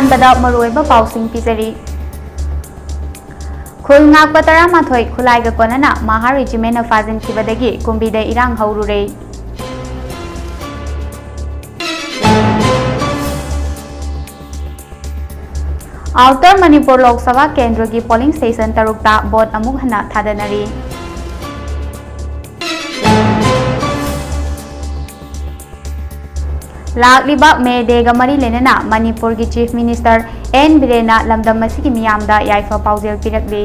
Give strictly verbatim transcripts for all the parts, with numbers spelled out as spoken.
ꯑꯍꯥꯟꯕꯗ ꯃꯔꯨꯑꯣꯏꯕ ꯄꯥꯎꯁꯤꯡ ꯄꯤꯖꯔꯤ꯫ ꯈꯨꯜ ꯉꯥꯛꯄ ꯇꯔꯥꯃꯥꯊꯣꯏ ꯈꯨꯠꯂꯥꯏꯒ ꯀꯣꯟꯅꯅ ꯃꯍꯥ ꯔꯦꯖꯤꯃꯦꯟꯅ ꯐꯥꯖꯤꯟꯈꯤꯕꯗꯒꯤ ꯀꯨꯝꯕꯤꯗ ꯏꯔꯥꯡ ꯍꯧꯔꯨꯔꯦ꯫ ꯑꯥꯎꯇꯔ ꯃꯅꯤꯄꯨꯔ ꯂꯣꯛ ꯁꯚꯥ ꯀꯦꯟꯗ꯭ꯔꯒꯤ ꯄꯣꯂꯤꯡ ꯁ꯭ꯇꯦꯁꯟ ꯇꯔꯨꯛꯇ ꯚꯣꯠ ꯑꯃꯨꯛ ꯍꯟꯅ ꯊꯥꯗꯅꯔꯤ꯫ ꯂꯥꯛꯂꯤꯕ ꯃꯦ ꯗꯦꯒ ꯃꯔꯤ ꯂꯩꯅꯅ ꯃꯅꯤꯄꯨꯔꯒꯤ ꯆꯤꯐ ꯃꯤꯅꯤꯁꯇꯔ ꯑꯦꯟ ꯕꯤꯔꯦꯟꯅ ꯂꯝꯗꯝ ꯑꯁꯤꯒꯤ ꯃꯤꯌꯥꯝꯗ ꯌꯥꯏꯐ ꯄꯥꯎꯖꯦꯜ ꯄꯤꯔꯛꯂꯤ꯫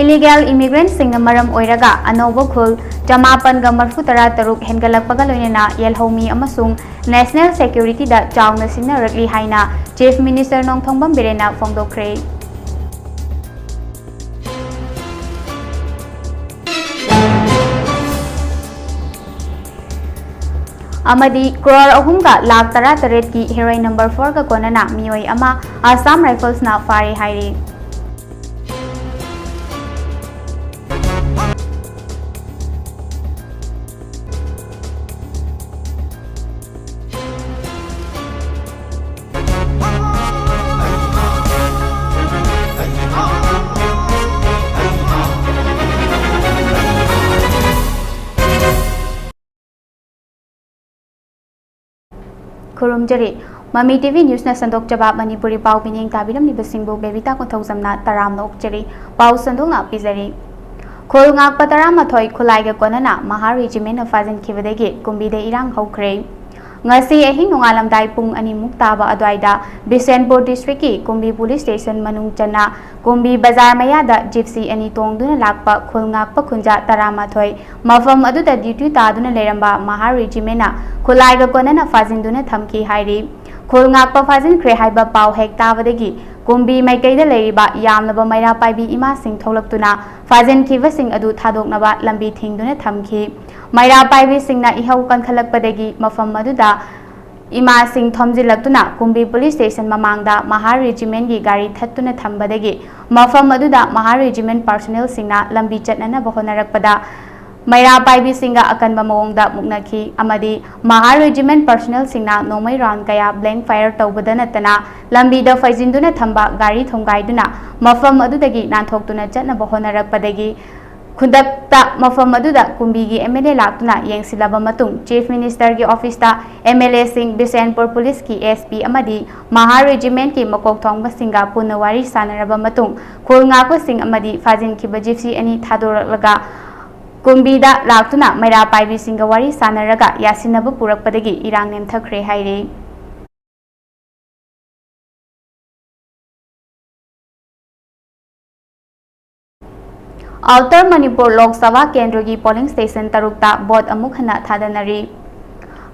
ꯏꯂꯤꯒꯦꯜ ꯏꯃꯤꯒ꯭ꯔꯦꯟꯠꯁꯤꯡꯅ ꯃꯔꯝ ꯑꯣꯏꯔꯒ ꯑꯅꯧꯕ ꯈꯨꯜ ꯆꯃꯥꯄꯟꯒ ꯃꯔꯐꯨ ꯇꯔꯥ ꯇꯔꯨꯛ ꯍꯦꯟꯒꯠꯂꯛꯄꯒ ꯂꯣꯏꯅꯅ ꯌꯦꯜꯍꯧꯃꯤ ꯑꯃꯁꯨꯡ ꯅꯦꯁꯅꯦꯜ ꯁꯦꯀ꯭ꯌꯨꯔꯤꯇꯤꯗ ꯆꯥꯎꯅ ꯁꯤꯡꯅꯔꯛꯂꯤ ꯍꯥꯏꯅ ꯆꯤꯐ ꯃꯤꯅꯤꯁꯇꯔ ꯅꯣꯡꯊꯣꯝꯕꯝ ꯕꯤꯔꯦꯟꯅ ꯐꯣꯡꯗꯣꯛꯈ꯭ꯔꯦ꯫ ꯑꯃꯗꯤ ꯀ꯭ꯔꯣꯔ ꯑꯍꯨꯝꯒ ꯂꯥꯈ ꯇꯔꯥ ꯇꯔꯦꯠꯀꯤ ꯍꯦꯔꯣꯏꯟ ꯅꯝꯕꯔ ꯐꯣꯔꯒ ꯀꯣꯟꯅꯅ ꯃꯤꯑꯣꯏ ꯑꯃ ꯑꯁꯥꯝ ꯔꯥꯏꯐꯜꯁꯅ ꯐꯥꯔꯦ ꯍꯥꯏꯔꯤ꯫ ꯈꯨꯔꯨꯝꯖꯔꯤ꯫ ꯃꯃꯤ ꯇꯤ ꯚꯤ ꯅ꯭ꯌꯨꯁꯅ ꯁꯟꯗꯣꯛꯆꯕ ꯃꯅꯤꯄꯨꯔꯤ ꯄꯥꯎ ꯃꯤꯠꯌꯦꯡ ꯇꯥꯕꯤꯔꯝꯂꯤꯕꯁꯤꯡꯕꯨ ꯕꯦꯕꯤꯇꯥ ꯀꯣꯟꯊꯧꯖꯝꯅ ꯇꯔꯥꯝꯅ ꯑꯣꯛꯆꯔꯤ꯫ ꯄꯥꯎ ꯁꯟꯗꯣꯛꯅ ꯄꯤꯖꯔꯤ꯫ ꯈꯨꯜ ꯉꯥꯛꯄ ꯇꯔꯥꯃꯥꯊꯣꯏ ꯈꯨꯠꯂꯥꯏꯒ ꯀꯣꯟꯅꯅ ꯃꯍꯥ ꯔꯦꯖꯤꯃꯦꯟꯅ ꯐꯥꯖꯤꯟꯈꯤꯕꯗꯒꯤ ꯀꯨꯝꯕꯤꯗ ꯏꯔꯥꯡ ꯍꯧꯈ꯭ꯔꯦ꯫ ꯉꯁꯤ ꯑꯍꯤꯡ ꯅꯣꯡꯉꯥꯜꯂꯝꯗꯥꯏ ꯄꯨꯡ ꯑꯅꯤꯃꯨꯛ ꯇꯥꯕ ꯑꯗꯨꯋꯥꯏꯗ ꯕꯤꯁꯦꯟꯄꯨꯔ ꯗꯤꯁꯇ꯭ꯔꯤꯛꯀꯤ ꯀꯨꯝꯕꯤ ꯄꯨꯂꯤꯁ ꯁ꯭ꯇꯦꯁꯟ ꯃꯅꯨꯡ ꯆꯟꯅ ꯀꯨꯝꯕꯤ ꯕꯖꯥꯔ ꯃꯌꯥꯗ ꯖꯤꯞꯁꯤ ꯑꯅꯤ ꯇꯣꯡꯗꯨꯅ ꯂꯥꯛꯄ ꯈꯨꯜ ꯉꯥꯛꯄ ꯈꯨꯟꯖꯥ ꯇꯔꯥꯃꯥꯊꯣꯏ ꯃꯐꯝ ꯑꯗꯨꯗ ꯗ꯭ꯌꯨꯇꯤ ꯇꯥꯗꯨꯅ ꯂꯩꯔꯝꯕ ꯃꯍꯥ ꯔꯦꯖꯤꯃꯦꯟꯅ ꯈꯨꯠꯂꯥꯏꯒ ꯀꯣꯟꯅꯅ ꯐꯥꯖꯤꯟꯗꯨꯅ ꯊꯝꯈꯤ ꯍꯥꯏꯔꯤ꯫ ꯈꯨꯜ ꯉꯥꯛꯄ ꯐꯥꯖꯤꯟꯈ꯭ꯔꯦ ꯍꯥꯏꯕ ꯄꯥꯎ ꯍꯦꯛ ꯇꯥꯕꯗꯒꯤ ꯀꯨꯝꯕꯤ ꯃꯥꯏꯀꯩꯗ ꯂꯩꯔꯤꯕ ꯌꯥꯝꯂꯕ ꯃꯩꯔꯥ ꯄꯥꯏꯕꯤ ꯏꯃꯥꯁꯤꯡ ꯊꯣꯛꯂꯛꯇꯨꯅ ꯐꯥꯖꯤꯟꯈꯤꯕꯁꯤꯡ ꯑꯗꯨ ꯊꯥꯗꯣꯛꯅꯕ ꯂꯝꯕꯤ ꯊꯤꯡꯗꯨꯅ ꯊꯝꯈꯤ꯫ ꯃꯩꯔꯥ ꯄꯥꯏꯕꯤꯁꯤꯡꯅ ꯏꯍꯧ ꯀꯟꯈꯠꯂꯛꯄꯗꯒꯤ ꯃꯐꯝ ꯑꯗꯨꯗ ꯏꯃꯥꯁꯤꯡ ꯊꯣꯝꯖꯤꯜꯂꯛꯇꯨꯅ ꯀꯨꯝꯕꯤ ꯄꯨꯂꯤꯁ ꯁ꯭ꯇꯦꯁꯟ ꯃꯃꯥꯡꯗ ꯃꯍꯥ ꯔꯦꯖꯤꯃꯦꯟꯒꯤ ꯒꯥꯔꯤ ꯊꯠꯇꯨꯅ ꯊꯝꯕꯗꯒꯤ ꯃꯐꯝ ꯑꯗꯨꯗ ꯃꯍꯥ ꯔꯦꯖꯤꯃꯦꯟ ꯄꯥꯔꯁꯣꯅꯦꯜꯁꯤꯡꯅ ꯂꯝꯕꯤ ꯆꯠꯅꯅꯕ ꯍꯣꯠꯅꯔꯛꯄꯗ ꯃꯩꯔꯥ ꯄꯥꯏꯕꯤꯁꯤꯡꯒ ꯑꯀꯟꯕ ꯃꯑꯣꯡꯗ ꯃꯨꯛꯅꯈꯤ ꯑꯃꯗꯤ ꯃꯍꯥ ꯔꯦꯖꯤꯃꯦꯟ ꯄꯔꯁꯣꯅꯦꯜꯁꯤꯡꯅ ꯅꯣꯡꯃꯩ ꯔꯥꯎꯟ ꯀꯌꯥ ꯕ꯭ꯂꯦꯡ ꯐꯥꯌꯔ ꯇꯧꯕꯗ ꯅꯠꯇꯅ ꯂꯝꯕꯤꯗ ꯐꯩꯖꯤꯟꯗꯨꯅ ꯊꯝꯕ ꯒꯥꯔꯤ ꯊꯣꯝꯒꯥꯏꯗꯨꯅ ꯃꯐꯝ ꯑꯗꯨꯗꯒꯤ ꯅꯥꯟꯊꯣꯛꯇꯨꯅ ꯆꯠꯅꯕ ꯍꯣꯠꯅꯔꯛꯄꯗꯒꯤ ꯈꯨꯗꯛꯇ ꯃꯐꯝ ꯑꯗꯨꯗ ꯀꯨꯝꯕꯤꯒꯤ ꯑꯦꯝ ꯑꯦꯜ ꯑꯦ ꯂꯥꯛꯇꯨꯅ ꯌꯦꯡꯁꯤꯜꯂꯕ ꯃꯇꯨꯡ ꯆꯤꯐ ꯃꯤꯅꯤꯁꯇꯔꯒꯤ ꯑꯣꯐꯤꯁꯇ ꯑꯦꯝ ꯑꯦꯜ ꯑꯦꯁꯤꯡ, ꯕꯤꯁꯦꯟꯄꯨꯔ ꯄꯨꯂꯤꯁꯀꯤ ꯑꯦꯁ ꯄꯤ ꯑꯃꯗꯤ ꯃꯍꯥ ꯔꯦꯖꯤꯃꯦꯟꯠꯀꯤ ꯃꯀꯣꯛ ꯊꯣꯡꯕꯁꯤꯡꯒ ꯄꯨꯟꯅ ꯋꯥꯔꯤ ꯁꯥꯟꯅꯔꯕ ꯃꯇꯨꯡ ꯈꯨꯜ ꯉꯥꯛꯄꯁꯤꯡ ꯑꯃꯗꯤ ꯐꯥꯖꯤꯟꯈꯤꯕ ꯖꯤꯞꯁꯤ ꯑꯅꯤ ꯊꯥꯗꯣꯔꯛꯂꯒ ꯀꯨꯝꯕꯤꯗ ꯂꯥꯛꯇꯨꯅ ꯃꯩꯔꯥ ꯄꯥꯏꯕꯤꯁꯤꯡꯒ ꯋꯥꯔꯤ ꯁꯥꯟꯅꯔꯒ ꯌꯥꯁꯤꯟꯅꯕ ꯄꯨꯔꯛꯄꯗꯒꯤ ꯏꯔꯥꯡ ꯅꯦꯝꯊꯈ꯭ꯔꯦ ꯍꯥꯏꯔꯤ꯫ ꯑꯥꯎꯇꯔ ꯃꯅꯤꯄꯨꯔ ꯂꯣꯛ ꯁꯚꯥ ꯀꯦꯟꯗ꯭ꯔꯒꯤ ꯄꯣꯂꯤꯡ ꯁ꯭ꯇꯦꯁꯟ ꯇꯔꯨꯛꯇ ꯚꯣꯠ ꯑꯃꯨꯛ ꯍꯟꯅ ꯊꯥꯗꯅꯔꯤ꯫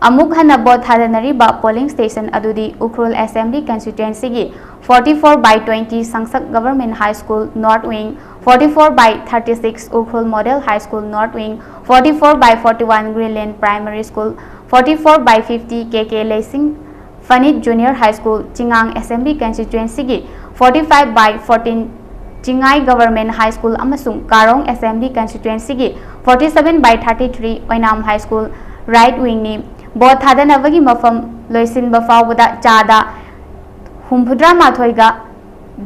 ꯑꯃꯨꯛ ꯍꯟꯅ ꯚꯣꯠ ꯊꯥꯗꯅꯔꯤꯕ ꯄꯣꯂꯤꯡ ꯁ꯭ꯇꯦꯁꯟ ꯑꯗꯨꯗꯤ ꯎꯈ꯭ꯔꯨꯜ ꯑꯦꯁꯦꯝꯕ꯭ꯂꯤ ꯀꯟꯁꯇꯤꯇ꯭ꯋꯦꯟꯁꯤꯒꯤ forty four by twenty ꯁꯪꯁꯛ government high school north wing, forty four by thirty six Ukhrul model high school north wing, forty four by forty one Greenlane primary school, forty four by fifty K K Leising Phanit junior high school, Chingai assembly ꯀꯟꯁꯇꯤꯇ꯭ꯋꯦꯟꯁꯤꯒꯤ forty five by fourteen Chingai government high school ꯑꯃꯁꯨꯡ Karong assembly ꯀꯟꯁꯇꯤꯇ꯭ꯋꯦꯟꯁꯤꯒꯤ forty seven by thirty three Oinam high school right ꯋꯤꯡꯅꯤ꯫ Vote ꯊꯥꯗꯅꯕꯒꯤ ꯃꯐꯝ ꯂꯣꯏꯁꯤꯟꯕ ꯐꯥꯎꯕꯗ ꯆꯥꯗ ꯍꯨꯝꯐꯨꯇꯔꯥ ꯃꯥꯊꯣꯏꯒ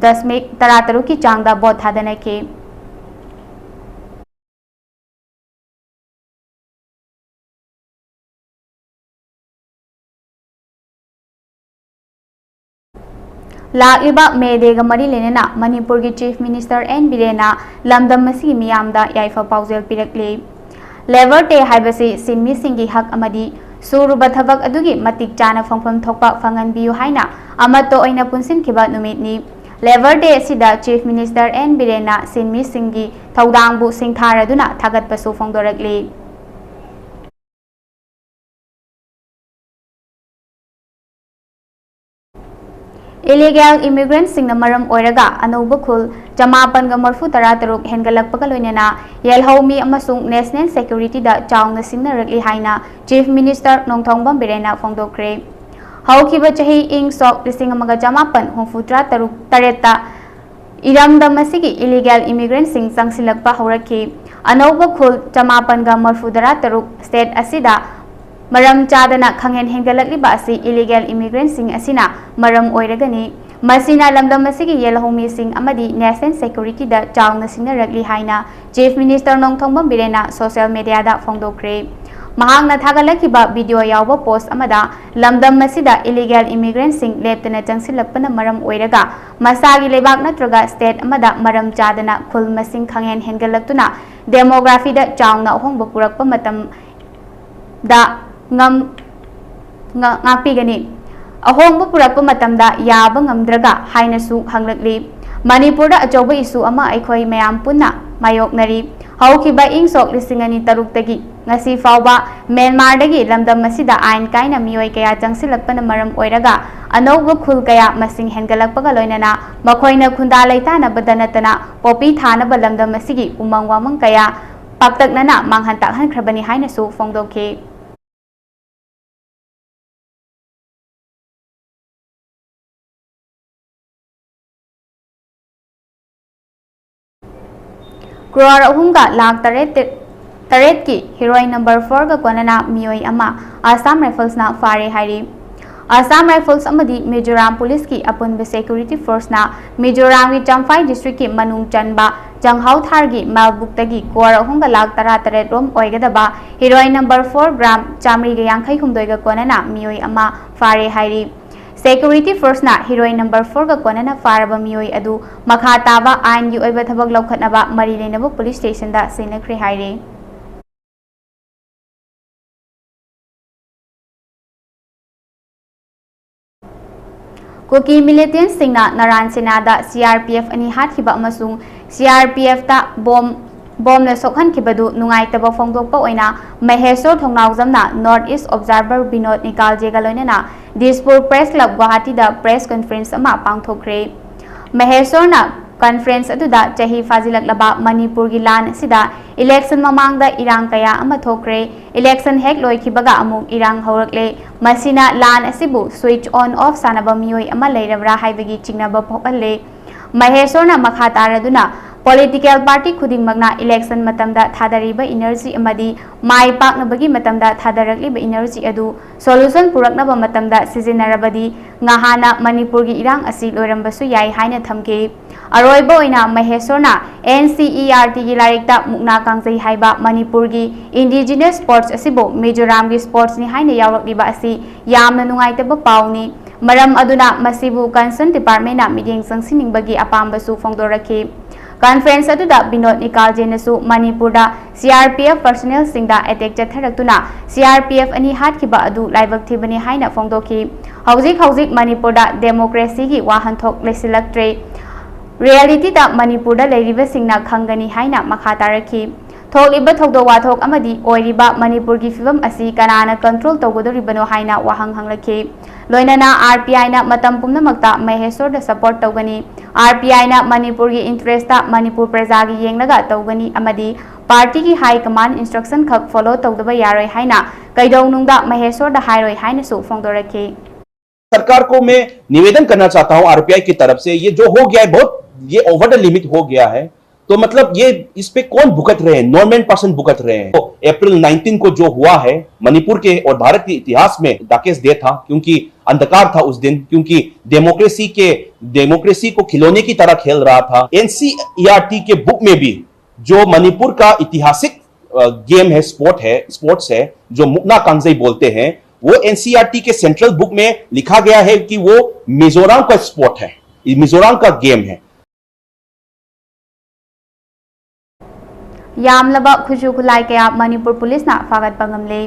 ꯗꯁꯃꯤꯛ ꯇꯔꯥꯇꯔꯨꯛꯀꯤ ꯆꯥꯡꯗ vote ꯊꯥꯗꯅꯈꯤ꯫ ꯂꯥꯛꯂꯤꯕ ꯃꯦ ꯗꯦꯒ ꯃꯔꯤ ꯂꯩꯅꯅ ꯃꯅꯤꯄꯨꯔꯒꯤ ꯆꯤꯐ ꯃꯤꯅꯤꯁꯇꯔ ꯑꯦꯟ ꯕꯤꯔꯦꯟꯅ ꯂꯝꯗꯝ ꯑꯁꯤꯒꯤ ꯃꯤꯌꯥꯝꯗ ꯌꯥꯏꯐ ꯄꯥꯎꯖꯦꯜ ꯄꯤꯔꯛꯂꯤ꯫ ꯂꯦꯕꯔ ꯗꯦ ꯍꯥꯏꯕꯁꯤ ꯁꯤꯟꯃꯤꯁꯤꯡꯒꯤ ꯍꯛ ꯑꯃꯗꯤ ꯁꯨꯔꯨꯕ ꯊꯕꯛ ꯑꯗꯨꯒꯤ ꯃꯇꯤꯛ ꯆꯥꯅ ꯐꯪꯐꯝ ꯊꯣꯛꯄ ꯐꯪꯍꯟꯕꯤꯌꯨ ꯍꯥꯏꯅ ꯑꯃꯠꯇ ꯑꯣꯏꯅ ꯄꯨꯟꯁꯤꯟꯈꯤꯕ ꯅꯨꯃꯤꯠꯅꯤ꯫ ꯂꯦꯕꯔ ꯗꯦ ꯑꯁꯤꯗ ꯆꯤꯐ ꯃꯤꯅꯤꯁꯇꯔ ꯑꯦꯟ ꯕꯤꯔꯦꯟꯅ ꯁꯤꯟꯃꯤꯁꯤꯡꯒꯤ ꯊꯧꯗꯥꯡꯕꯨ ꯁꯤꯡꯊꯥꯔꯗꯨꯅ ꯊꯥꯒꯠꯄꯁꯨ ꯐꯣꯡꯗꯣꯔꯛꯂꯤ꯫ ꯏꯂꯤꯒꯦꯜ ꯏꯃꯤꯒ꯭ꯔꯦꯟꯠꯁꯤꯡꯅ ꯃꯔꯝ ꯑꯣꯏꯔꯒ ꯑꯅꯧꯕ ꯈꯨꯜ ꯆꯃꯥꯄꯟꯒ ꯃꯔꯤꯐꯨ ꯇꯔꯥ ꯇꯔꯨꯛ ꯍꯦꯟꯒꯠꯂꯛꯄꯒ ꯂꯣꯏꯅꯅ ꯌꯦꯜꯍꯧꯃꯤ ꯑꯃꯁꯨꯡ ꯅꯦꯁꯅꯦꯜ ꯁꯦꯀ꯭ꯌꯨꯔꯤꯇꯤꯗ ꯆꯥꯎꯅ ꯁꯤꯡꯅꯔꯛꯂꯤ ꯍꯥꯏꯅ ꯆꯤꯐ ꯃꯤꯅꯤꯁꯇꯔ ꯅꯣꯡꯊꯣꯝꯕꯝ ꯕꯤꯔꯦꯟꯅ ꯐꯣꯡꯗꯣꯛꯈ꯭ꯔꯦ꯫ ꯍꯧꯈꯤꯕ ꯆꯍꯤ ꯏꯪ ꯁꯣꯛ ꯂꯤꯁꯤꯡ ꯑꯃꯒ ꯆꯃꯥꯄꯟ ꯍꯨꯝꯐꯨꯇꯔꯥ ꯇꯔꯨꯛ ꯇꯔꯦꯠꯇ ꯏꯔꯝꯗꯝ ꯑꯁꯤꯒꯤ ꯏꯂꯤꯒꯦꯜ ꯏꯃꯤꯒ꯭ꯔꯦꯟꯠꯁꯤꯡ ꯆꯪꯁꯤꯜꯂꯛꯄ ꯍꯧꯔꯛꯈꯤ꯫ ꯑꯅꯧꯕ ꯈꯨꯜ ꯆꯃꯥꯄꯟꯒ ꯃꯔꯐꯨꯇꯔꯥ ꯇꯔꯨꯛ state ꯑꯁꯤꯗ ꯃꯔꯝ ꯆꯥꯗꯅ ꯈꯪꯍꯦꯟ ꯍꯦꯟꯒꯠꯂꯛꯂꯤꯕ ꯑꯁꯤ illegal immigrantꯁꯤꯡ ꯑꯁꯤꯅ ꯃꯔꯝ ꯑꯣꯏꯔꯒꯅꯤ꯫ ꯃꯁꯤꯅ ꯂꯝꯗꯝ ꯑꯁꯤꯒꯤ ꯌꯦꯜꯍꯧꯃꯤꯁꯤꯡ ꯑꯃꯗꯤ national securityꯗ ꯆꯥꯎꯅ ꯁꯤꯡꯅꯔꯛꯂꯤ ꯍꯥꯏꯅ Chief Minister ꯅꯣꯡꯊꯣꯝꯕꯝ ꯕꯤꯔꯦꯟꯅ social mediaꯗ ꯐꯣꯡꯗꯣꯛꯈ꯭ꯔꯦ꯫ ꯃꯍꯥꯛꯅ ꯊꯥꯒꯠꯂꯛꯈꯤꯕ video ꯌꯥꯎꯕ post ꯑꯃꯗ, ꯂꯝꯗꯝ ꯑꯁꯤꯗ illegal immigrantꯁꯤꯡ ꯂꯦꯞꯇꯅ ꯆꯪꯁꯤꯜꯂꯛꯄꯅ ꯃꯔꯝ ꯑꯣꯏꯔꯒ ꯃꯁꯥꯒꯤ ꯂꯩꯕꯥꯛ ꯅꯠꯇ꯭ꯔꯒ state ꯑꯃꯗ ꯃꯔꯝ ꯆꯥꯗꯅ ꯈꯨꯜ ꯃꯁꯤꯡ ꯈꯪꯍꯦꯟ ꯍꯦꯟꯒꯠꯂꯛꯇꯨꯅ demographyꯗ ꯆꯥꯎꯅ ꯑꯍꯣꯡꯕ ꯄꯨꯔꯛꯄ ꯃꯇꯝꯗ ꯉꯝ-, ꯉ-, ꯉꯥꯛꯄꯤꯒꯅꯤ꯫ ꯑꯍꯣꯡꯕ ꯄꯨꯔꯛꯄ ꯃꯇꯝꯗ ꯌꯥꯕ ꯉꯝꯗ꯭ꯔꯒ ꯍꯥꯏꯅꯁꯨ ꯍꯪꯂꯛꯂꯤ꯫ ꯃꯅꯤꯄꯨꯔꯗ ꯑꯆꯧꯕ issue ꯑꯃ ꯑꯩꯈꯣꯏ ꯃꯌꯥꯝ ꯄꯨꯟꯅ ꯃꯥꯌꯣꯛꯅꯔꯤ꯫ ꯍꯧꯈꯤꯕ ꯏꯪ ꯁꯣꯛ ꯂꯤꯁꯤꯡ ꯑꯅꯤ ꯇꯔꯨꯛꯇꯒꯤ ꯉꯁꯤ ꯐꯥꯎꯕ ꯃ꯭ꯌꯥꯟꯃꯥꯔꯗꯒꯤ ꯂꯝꯗꯝ ꯑꯁꯤꯗ ꯑꯥꯏꯟ ꯀꯥꯏꯅ ꯃꯤꯑꯣꯏ ꯀꯌꯥ ꯆꯪꯁꯤꯜꯂꯛꯄꯅ ꯃꯔꯝ ꯑꯣꯏꯔꯒ ꯑꯅꯧꯕ ꯈꯨꯜ ꯀꯌꯥ ꯃꯁꯤꯡ ꯍꯦꯟꯒꯠꯂꯛꯄꯒ ꯂꯣꯏꯅꯅ ꯃꯈꯣꯏꯅ ꯈꯨꯟꯗꯥ ꯂꯩꯇꯥꯅꯕꯗ ꯅꯠꯇꯅ ꯄꯣꯄꯤ ꯊꯥꯅꯕ ꯂꯝꯗꯝ ꯑꯁꯤꯒꯤ ꯎꯃꯪ ꯋꯥꯃꯪ ꯀꯌꯥ ꯄꯥꯛꯇꯛꯅꯅ ꯃꯥꯡꯍꯟ ꯇꯥꯛꯍꯟꯈ꯭ꯔꯕꯅꯤ ꯍꯥꯏꯅꯁꯨ ꯐꯣꯡꯗꯣꯛꯈꯤ꯫ Crore ꯑꯍꯨꯝꯒ ꯂꯥꯈ ꯇꯔꯦꯠ, ꯇꯔꯦꯠꯀꯤ heroin number fourꯒ ꯀꯣꯟꯅꯅ ꯃꯤꯑꯣꯏ ꯑꯃ Assam Riflesꯅ ꯐꯥꯔꯦ ꯍꯥꯏꯔꯤ꯫ Assam Rifles ꯑꯃꯗꯤ ꯃꯤꯖꯣꯔꯥꯝ ꯄꯨꯂꯤꯁꯀꯤ ꯑꯄꯨꯟꯕ security forceꯅ ꯃꯤꯖꯣꯔꯥꯝꯒꯤ ꯆꯝꯐꯥꯏ districtꯀꯤ ꯃꯅꯨꯡ ꯆꯟꯕ ꯆꯪꯍꯥꯎꯊꯥꯔꯒꯤ ꯃꯦꯜꯕꯨꯛꯇꯒꯤ crore ꯑꯍꯨꯝꯒ ꯂꯥꯈ ꯇꯔꯥꯇꯔꯦꯠ ꯔꯣꯝ ꯑꯣꯏꯒꯗꯕ heroin number four gram ꯆꯥꯃꯔꯤꯒ ꯌꯥꯡꯈꯩ ꯍꯨꯝꯗꯣꯏꯒ ꯀꯣꯟꯅꯅ ꯃꯤꯑꯣꯏ ꯑꯃ ꯐꯥꯔꯦ ꯍꯥꯏꯔꯤ꯫ Security forceꯅ heroin number fourꯒ ꯀꯣꯟꯅꯅ ꯐꯥꯔꯕ ꯃꯤꯑꯣꯏ ꯑꯗꯨ ꯃꯈꯥ ꯇꯥꯕ ꯑꯥꯏꯟꯒꯤ ꯑꯣꯏꯕ ꯊꯕꯛ ꯂꯧꯈꯠꯅꯕ ꯃꯔꯤ ꯂꯩꯅꯕ police stationꯗ ꯁꯤꯟꯅꯈ꯭ꯔꯦ ꯍꯥꯏꯔꯤ꯫ ꯀꯨꯀꯤ militantꯁꯤꯡꯅ ꯅꯔꯥꯟ ꯁꯦꯅꯥꯗ CRPF ꯑꯅꯤ ꯍꯥꯠꯈꯤꯕ ꯑꯃꯁꯨꯡ CRPFꯇ bomb, bombꯅ ꯁꯣꯛꯍꯟꯈꯤꯕꯗꯨ ꯅꯨꯡꯉꯥꯏꯇꯕ ꯐꯣꯡꯗꯣꯛꯄ ꯑꯣꯏꯅ ꯃꯍꯦꯁꯣꯔ ꯊꯣꯡꯅꯥꯎꯖꯝꯅ North East Observer ꯕꯤꯅꯣꯗ ꯅꯤꯀꯥꯜꯖꯦꯒ ꯂꯣꯏꯅꯅ Dispur Press Club ꯒꯨꯋꯥꯍꯥꯇꯤꯗ press conference ꯑꯃ ꯄꯥꯡꯊꯣꯛꯈ꯭ꯔꯦ꯫ ꯃꯍꯦꯁꯣꯔꯅ conference ꯑꯗꯨꯗ ꯆꯍꯤ ꯐꯥꯖꯤꯜꯂꯛꯂꯕ ꯃꯅꯤꯄꯨꯔꯒꯤ ꯂꯥꯟ ꯑꯁꯤꯗ election ꯃꯃꯥꯡꯗ ꯏꯔꯥꯡ ꯀꯌꯥ ꯑꯃ ꯊꯣꯛꯈ꯭ꯔꯦ꯫ Election ꯍꯦꯛ ꯂꯣꯏꯈꯤꯕꯒ ꯑꯃꯨꯛ ꯏꯔꯥꯡ ꯍꯧꯔꯛꯂꯦ꯫ ꯃꯁꯤꯅ ꯂꯥꯟ ꯑꯁꯤꯕꯨ switch on off ꯁꯥꯟꯅꯕ ꯃꯤꯑꯣꯏ ꯑꯃ ꯂꯩꯔꯕ꯭ꯔꯥ ꯍꯥꯏꯕꯒꯤ ꯆꯤꯡꯅꯕ ꯄꯣꯛꯍꯜꯂꯦ꯫ ꯃꯍꯦꯁꯣꯔꯅ ꯃꯈꯥ ꯇꯥꯔꯗꯨꯅ Political party ꯈꯨꯗꯤꯡꯃꯛꯅ election ꯃꯇꯝꯗ ꯊꯥꯗꯔꯤꯕ energy ꯑꯃꯗꯤ ꯃꯥꯏ ꯄꯥꯛꯅꯕꯒꯤ ꯃꯇꯝꯗ ꯊꯥꯗꯔꯛꯂꯤꯕ energy ꯑꯗꯨ solution ꯄꯨꯔꯛꯅꯕ ꯃꯇꯝꯗ ꯁꯤꯖꯤꯟꯅꯔꯕꯗꯤ ꯉꯍꯥꯟꯅ ꯃꯅꯤꯄꯨꯔꯒꯤ ꯏꯔꯥꯡ ꯑꯁꯤ ꯂꯣꯏꯔꯝꯕꯁꯨ ꯌꯥꯏ ꯍꯥꯏꯅ ꯊꯝꯈꯤ꯫ ꯑꯔꯣꯏꯕ ꯑꯣꯏꯅ ꯃꯍꯦꯁꯣꯔꯅ N C E R T ꯒꯤ ꯂꯥꯏꯔꯤꯛꯇ ꯃꯨꯛꯅꯥ ꯀꯥꯡꯖꯩ ꯍꯥꯏꯕ ꯃꯅꯤꯄꯨꯔꯒꯤ indigenous sports ꯑꯁꯤꯕꯨ ꯃꯤꯖꯣꯔꯥꯝꯒꯤ sports ꯅꯤ ꯍꯥꯏꯅ ꯌꯥꯎꯔꯛꯂꯤꯕ ꯑꯁꯤ ꯌꯥꯝꯅ ꯅꯨꯡꯉꯥꯏꯇꯕ ꯄꯥꯎꯅꯤ꯫ ꯃꯔꯝ ꯑꯗꯨꯅ ꯃꯁꯤꯕꯨ concern department ꯅ ꯃꯤꯠꯌꯦꯡ ꯆꯪꯁꯤꯟꯅꯤꯡꯕꯒꯤ ꯑꯄꯥꯝꯕꯁꯨ ꯐꯣꯡꯗꯣꯔꯛꯈꯤ꯫ Conference ꯑꯗꯨꯗ ꯕꯤꯅꯣꯗ ꯅꯤꯀꯥꯜꯖꯦꯅꯁꯨ ꯃꯅꯤꯄꯨꯔꯗ C R P F personnel ꯁꯤꯡꯗ attack ꯆꯠꯊꯔꯛꯇꯨꯅ C R P F ꯑꯅꯤ ꯍꯥꯠꯈꯤꯕ ꯑꯗꯨ ꯂꯥꯏꯕꯛ ꯊꯤꯕꯅꯤ ꯍꯥꯏꯅ ꯐꯣꯡꯗꯣꯛꯈꯤ꯫ ꯍꯧꯖꯤꯛ ꯍꯧꯖꯤꯛ ꯃꯅꯤꯄꯨꯔꯗ democracy ꯒꯤ ꯋꯥꯍꯟꯊꯣꯛ ꯂꯩꯁꯤꯜꯂꯛꯇ꯭ꯔꯦ꯫ Reality ꯗ ꯃꯅꯤꯄꯨꯔꯗ ꯂꯩꯔꯤꯕꯁꯤꯡꯅ ꯈꯪꯒꯅꯤ ꯍꯥꯏꯅ ꯃꯈꯥ ꯇꯥꯔꯛꯈꯤ꯫ ꯊꯣꯛꯂꯤꯕ ꯊꯧꯗꯣꯛ ꯋꯥꯊꯣꯛ ꯑꯃꯗꯤ ꯑꯣꯏꯔꯤꯕ ꯃꯅꯤꯄꯨꯔꯒꯤ ꯐꯤꯕꯝ ꯑꯁꯤ ꯀꯅꯥꯅ control ꯇꯧꯒꯗꯧꯔꯤꯕꯅꯣ ꯍꯥꯏꯅ ꯋꯥꯍꯪ ꯍꯪꯂꯛꯈꯤ꯫ ꯂꯣꯏꯅꯅ R P I ꯅ ꯃꯇꯝ ꯄꯨꯝꯅꯃꯛꯇ ꯃꯍꯦꯁꯣꯔꯗ support ꯇꯧꯒꯅꯤ꯫ R P I ꯅ ꯃꯅꯤꯄꯨꯔꯒꯤ interest ꯇ ꯃꯅꯤꯄꯨꯔ ꯄ꯭ꯔꯖꯥꯒꯤ ꯌꯦꯡꯂꯒ ꯇꯧꯒꯅꯤ ꯑꯃꯗꯤ party ꯒꯤ high command instruction ꯈꯛ follow ꯇꯧꯗꯕ ꯌꯥꯔꯣꯏ ꯍꯥꯏꯅ ꯀꯩꯗꯧꯅꯨꯡꯗ ꯃꯍꯦꯁꯣꯔꯗ ꯍꯥꯏꯔꯣꯏ ꯍꯥꯏꯅꯁꯨ ꯐꯣꯡꯗꯣꯔꯛꯈꯤ꯫ सरकार को मैं निवेदन करना चाहता हूं आरपीआई की तरफ से, ये जो हो गया है बहुत, ये ओवर द लिमिट हो गया है। तो मतलब ये इस पे कौन भुगत रहे हैं? नॉर्मल पर्सन भुगत रहे हैं। तो अप्रैल नाइनटीन को जो हुआ है मणिपुर के और भारत के इतिहास में darkest day था, क्योंकि अंधकार था उस दिन, क्योंकि डेमोक्रेसी के डेमोक्रेसी को खिलौने की तरह खेल रहा था। एनसीईआरटी के बुक में भी जो मणिपुर का ऐतिहासिक गेम है, स्पोर्ट है, स्पोर्ट्स है, जो मुकना कांगजई बोलते हैं, वो एनसीईआरटी के सेंट्रल बुक में लिखा गया है कि वो मिजोरम का स्पोर्ट है, मिजोरम का गेम है। ꯌꯥꯝꯂꯕ ꯈꯨꯠꯁꯨ ꯈꯨꯠꯂꯥꯏ ꯀꯌꯥ ꯃꯅꯤꯄꯨꯔ ꯄꯨꯂꯤꯁꯅ ꯐꯥꯒꯠꯄ ꯉꯝꯂꯦ꯫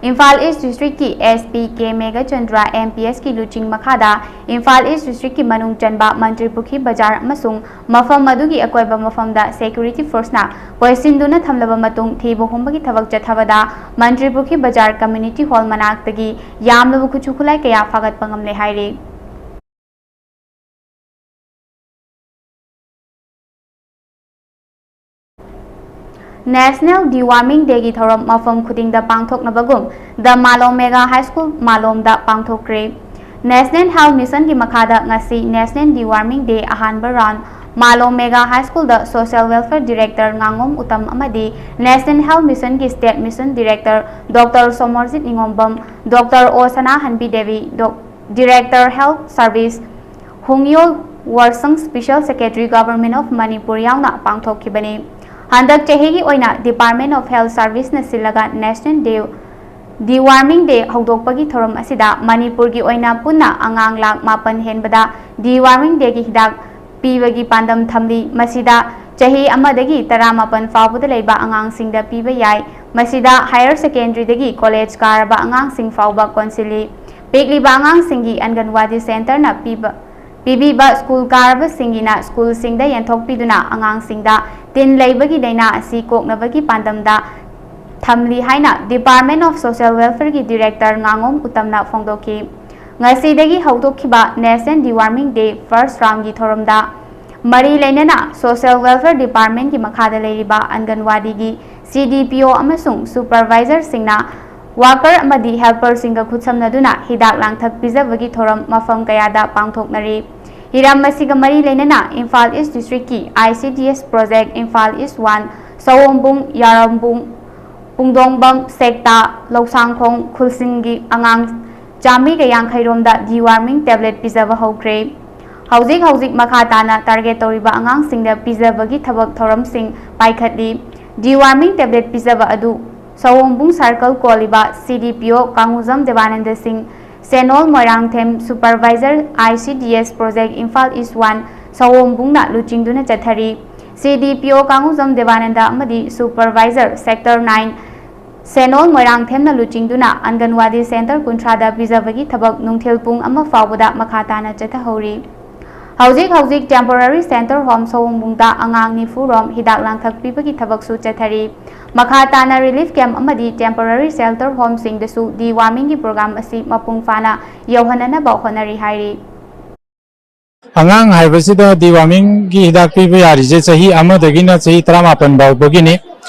ꯏꯝꯐꯥꯜ ꯏꯁ ꯗꯤꯁꯇ꯭ꯔꯤꯛꯀꯤ S P K Meghachandra M P S ꯀꯤ ꯂꯨꯆꯤꯡ ꯃꯈꯥꯗ ꯏꯝꯐꯥꯜ ꯏꯁ ꯗꯤꯁꯇ꯭ꯔꯤꯛꯀꯤ ꯃꯅꯨꯡ ꯆꯟꯕ ꯃꯟꯇ꯭ꯔꯤ ꯄꯨꯈ꯭ꯔꯤ ꯕꯖꯥꯔ ꯑꯃꯁꯨꯡ ꯃꯐꯝ ꯑꯗꯨꯒꯤ ꯑꯀꯣꯏꯕ ꯃꯐꯝꯗ security force ꯅ ꯀꯣꯏꯁꯤꯟꯗꯨꯅ ꯊꯝꯂꯕ ꯃꯇꯨꯡ ꯊꯤꯕ ꯍꯨꯝꯕꯒꯤ ꯊꯕꯛ ꯆꯠꯊꯕꯗ ꯃꯟꯇ꯭ꯔꯤ ꯄꯨꯈ꯭ꯔꯤ ꯕꯖꯥꯔ community hall ꯃꯅꯥꯛꯇꯒꯤ ꯌꯥꯝꯂꯕ ꯈꯨꯠꯁꯨ ꯈꯨꯠꯂꯥꯏ ꯀꯌꯥ ꯐꯥꯒꯠꯄ ꯉꯝꯂꯦ ꯍꯥꯏꯔꯤ꯫ National Deworming Day ꯒꯤ ꯊꯧꯔꯝ ꯃꯐꯝ ꯈꯨꯗꯤꯡꯗ ꯄꯥꯡꯊꯣꯛꯅꯕꯒꯨꯝ The Malom Mega High School ꯃꯥꯂꯣꯝꯗ ꯄꯥꯡꯊꯣꯛꯈ꯭ꯔꯦ꯫ National Health Mission ꯒꯤ ꯃꯈꯥꯗ ꯉꯁꯤ National Deworming Day ꯑꯍꯥꯟꯕ round ꯃꯥꯂꯣꯝ ꯃꯦꯒꯥ ꯍꯥꯏ ꯁ꯭ꯀꯨꯜꯗ ꯁꯣꯁꯤꯌꯦꯜ ꯋꯦꯜꯐꯤꯌꯔ ꯗꯤꯔꯦꯛꯇꯔ ꯉꯥꯉꯣꯝ ꯎꯇꯝ ꯑꯃꯗꯤ ꯅꯦꯁꯅꯦꯜ ꯍꯦꯜꯊ ꯃꯤꯁꯟꯒꯤ state mission director doctor Somorjit Ningombam, doctor O Sanahanbi Devi, ꯗꯣꯛ-, director health service, Hungyol Warshang, special secretary government of Manipur ꯌꯥꯎꯅ ꯄꯥꯡꯊꯣꯛꯈꯤꯕꯅꯤ꯫ ꯍꯟꯗꯛ ꯆꯍꯤꯒꯤ ꯑꯣꯏꯅ ꯗꯤꯄꯥꯔꯠꯃꯦꯟꯠ ꯑꯣꯐ ꯍꯦꯜꯊ ꯁꯔꯚꯤꯁꯅ ꯁꯤꯜꯂꯒ ꯅꯦꯁꯅꯦꯜ ꯗꯦ ꯗꯤꯋꯥꯔꯃꯤꯡ ꯗꯦ ꯍꯧꯗꯣꯛꯄꯒꯤ ꯊꯧꯔꯝ ꯑꯁꯤꯗ ꯃꯅꯤꯄꯨꯔꯒꯤ ꯑꯣꯏꯅ ꯄꯨꯟꯅ ꯑꯉꯥꯡ ꯂꯥꯈ ꯃꯥꯄꯟ ꯍꯦꯟꯕꯗ ꯗꯤꯋꯥꯔꯃꯤꯡ ꯗꯦꯒꯤ ꯍꯤꯗꯥꯛ ꯄꯤꯕꯒꯤ ꯄꯥꯟꯗꯝ ꯊꯝꯂꯤ꯫ ꯃꯁꯤꯗ ꯆꯍꯤ ꯑꯃꯗꯒꯤ ꯇꯔꯥꯃꯥꯄꯟ ꯐꯥꯎꯕꯗ ꯂꯩꯕ ꯑꯉꯥꯡꯁꯤꯡꯗ ꯄꯤꯕ ꯌꯥꯏ꯫ ꯃꯁꯤꯗ ꯍꯥꯌꯔ ꯁꯦꯀꯦꯟꯗꯔꯤꯗꯒꯤ ꯀꯣꯂꯦꯖ ꯀꯥꯔꯕ ꯑꯉꯥꯡꯁꯤꯡ ꯐꯥꯎꯕ ꯀꯣꯟꯁꯤꯜꯂꯤ꯫ ꯄꯤꯛꯂꯤꯕ ꯑꯉꯥꯡꯁꯤꯡꯒꯤ ꯑꯪꯒꯟꯋꯥꯗꯤ ꯁꯦꯟꯇꯔꯅ ꯄꯤꯕ, ꯄꯤꯕꯤꯕ ꯁ꯭ꯀꯨꯜ ꯀꯥꯔꯕꯁꯤꯡꯒꯤꯅ ꯁ꯭ꯀꯨꯜꯁꯤꯡꯗ ꯌꯦꯟꯊꯣꯛꯄꯤꯗꯨꯅ ꯑꯉꯥꯡꯁꯤꯡꯗ ꯇꯤꯟ ꯂꯩꯕꯒꯤ ꯂꯥꯏꯅꯥ ꯑꯁꯤ ꯀꯣꯛꯅꯕꯒꯤ ꯄꯥꯟꯗꯝꯗ ꯊꯝꯂꯤ ꯍꯥꯏꯅ ꯗꯤꯄꯥꯔꯠꯃꯦꯟꯠ ꯑꯣꯐ ꯁꯣꯁꯤꯌꯦꯜ ꯋꯦꯜꯐꯤꯌꯔꯒꯤ ꯗꯤꯔꯦꯛꯇꯔ ꯉꯥꯉꯣꯝ ꯎꯇꯝꯅ ꯐꯣꯡꯗꯣꯛꯈꯤ꯫ ꯉꯁꯤꯗꯒꯤ ꯍꯧꯗꯣꯛꯈꯤꯕ ꯅꯦꯁꯅꯦꯜ ꯗꯤꯋꯥꯔꯃꯤꯡ ꯗꯦ ꯐꯥꯔꯁ ꯔꯥꯎꯟꯒꯤ ꯊꯧꯔꯝꯗ ꯃꯔꯤ ꯂꯩꯅꯅ ꯁꯣꯁꯤꯌꯦꯜ ꯋꯦꯜꯐꯤꯌꯔ ꯗꯤꯄꯥꯔꯠꯃꯦꯟꯠꯀꯤ ꯃꯈꯥꯗ ꯂꯩꯔꯤꯕ ꯑꯪꯒꯟꯋꯥꯗꯤꯒꯤ ꯁꯤ ꯗꯤ ꯄꯤ ꯑꯣ ꯑꯃꯁꯨꯡ ꯁꯨꯄꯔꯚꯥꯏꯖꯔꯁꯤꯡꯅ ꯋꯥꯀꯔ ꯑꯃꯗꯤ ꯍꯦꯜꯄꯔꯁꯤꯡꯒ ꯈꯨꯠꯁꯝꯅꯗꯨꯅ ꯍꯤꯗꯥꯛ ꯂꯥꯡꯊꯛ ꯄꯤꯖꯕꯒꯤ ꯊꯧꯔꯝ ꯃꯐꯝ ꯀꯌꯥꯗ ꯄꯥꯡꯊꯣꯛꯅꯔꯤ꯫ ꯍꯤꯔꯝ ꯑꯁꯤꯒ ꯃꯔꯤ ꯂꯩꯅꯅ ꯏꯝꯐꯥꯜ ꯏꯁ ꯗꯤꯁꯇ꯭ꯔꯤꯛꯀꯤ I C D S project Imphal east one, Saombung, Yarambung, Pungdongbam, Sekta, Lousangkhong ꯈꯨꯜꯁꯤꯡꯒꯤ ꯑꯉꯥꯡ ꯆꯥꯃꯔꯤꯒ ꯌꯥꯡꯈꯩ ꯔꯣꯝꯗ ꯗꯤꯋꯥꯔꯃꯤꯡ ꯇꯦꯕ꯭ꯂꯦꯠ ꯄꯤꯖꯕ ꯍꯧꯈ꯭ꯔꯦ꯫ ꯍꯧꯖꯤꯛ ꯍꯧꯖꯤꯛ ꯃꯈꯥ ꯇꯥꯅ ꯇꯥꯔꯒꯦꯠ ꯇꯧꯔꯤꯕ ꯑꯉꯥꯡꯁꯤꯡꯗ ꯄꯤꯖꯕꯒꯤ ꯊꯕꯛ ꯊꯧꯔꯝꯁꯤꯡ ꯄꯥꯏꯈꯠꯂꯤ꯫ ꯗꯤꯋꯥꯔꯃꯤꯡ ꯇꯦꯕ꯭ꯂꯦꯠ ꯄꯤꯖꯕ ꯑꯗꯨ ꯁꯑꯣꯝꯕꯨꯡ ꯁꯥꯔꯀꯜ ꯀꯣꯜꯂꯤꯕ ꯁꯤ ꯗꯤ ꯄꯤ ꯑꯣ ꯀꯥꯡꯉꯨꯖꯝ ꯗꯦꯕꯥꯅꯟꯗ ꯁꯤꯡ, ꯁꯦꯅꯣꯜ Moirangthem, supervisor I C D S project Imphal east one, ꯁꯑꯣꯝꯕꯨꯡꯅ ꯂꯨꯆꯤꯡꯗꯨꯅ ꯆꯠꯊꯔꯤ꯫ C D P O Kangujam Debananda ꯑꯃꯗꯤ ꯁꯨꯄꯔꯚꯥꯏꯖꯔ ꯁꯦꯛꯇꯔ ꯅꯥꯏꯟ, ꯁꯦꯅꯣꯜ ꯃꯣꯏꯔꯥꯡꯊꯦꯝꯅ ꯂꯨꯆꯤꯡꯗꯨꯅ ꯑꯪꯒꯟꯋꯥꯗꯤ ꯁꯦꯟꯇꯔ ꯀꯨꯟꯊ꯭ꯔꯥꯗ ꯄꯤꯖꯕꯒꯤ ꯊꯕꯛ ꯅꯨꯡꯊꯤꯜ ꯄꯨꯡ ꯑꯃ ꯐꯥꯎꯕꯗ ꯃꯈꯥ ꯇꯥꯅ ꯆꯠꯊꯍꯧꯔꯤ꯫ ꯍꯧꯖꯤꯛ ꯍꯧꯖꯤꯛ ꯇꯦꯝꯄꯣꯔꯔꯤ ꯁꯦꯜꯇꯔ ꯍꯣꯝ ꯁꯑꯣꯝꯕꯨꯡꯗ ꯑꯉꯥꯡ ꯅꯤꯐꯨ ꯔꯣꯝ ꯍꯤꯗꯥꯛ ꯂꯥꯡꯊꯛ ꯄꯤꯕꯒꯤ ꯊꯕꯛꯁꯨ ꯆꯠꯊꯔꯤ꯫ ꯃꯈꯥ ꯇꯥꯅ ꯔꯤꯂꯤꯐ ꯀꯦꯝꯞ ꯑꯃꯗꯤ ꯇꯦꯝꯄꯣꯔꯔꯤ ꯁꯦꯜꯇꯔ ꯍꯣꯝꯁꯤꯡꯗꯁꯨ ꯗꯤꯋꯥꯔꯃꯤꯡꯒꯤ ꯄ꯭ꯔꯣꯒ꯭ꯔꯥꯝ ꯑꯁꯤ ꯃꯄꯨꯡ ꯐꯥꯅ ꯌꯧꯍꯟꯅꯅꯕ ꯍꯣꯠꯅꯔꯤ ꯍꯥꯏꯔꯤ꯫ ꯑꯉꯥꯡ ꯍꯥꯏꯕꯁꯤꯗ ꯗꯤꯋꯥꯔꯃꯤꯡꯒꯤ ꯍꯤꯗꯥꯛ ꯄꯤꯕ ꯌꯥꯔꯤꯁꯦ ꯆꯍꯤ ꯑꯃꯗꯒꯤꯅ ꯆꯍꯤ ꯇꯔꯥꯃꯥꯄꯟ ꯐꯥꯎꯕꯒꯤꯅꯤ꯫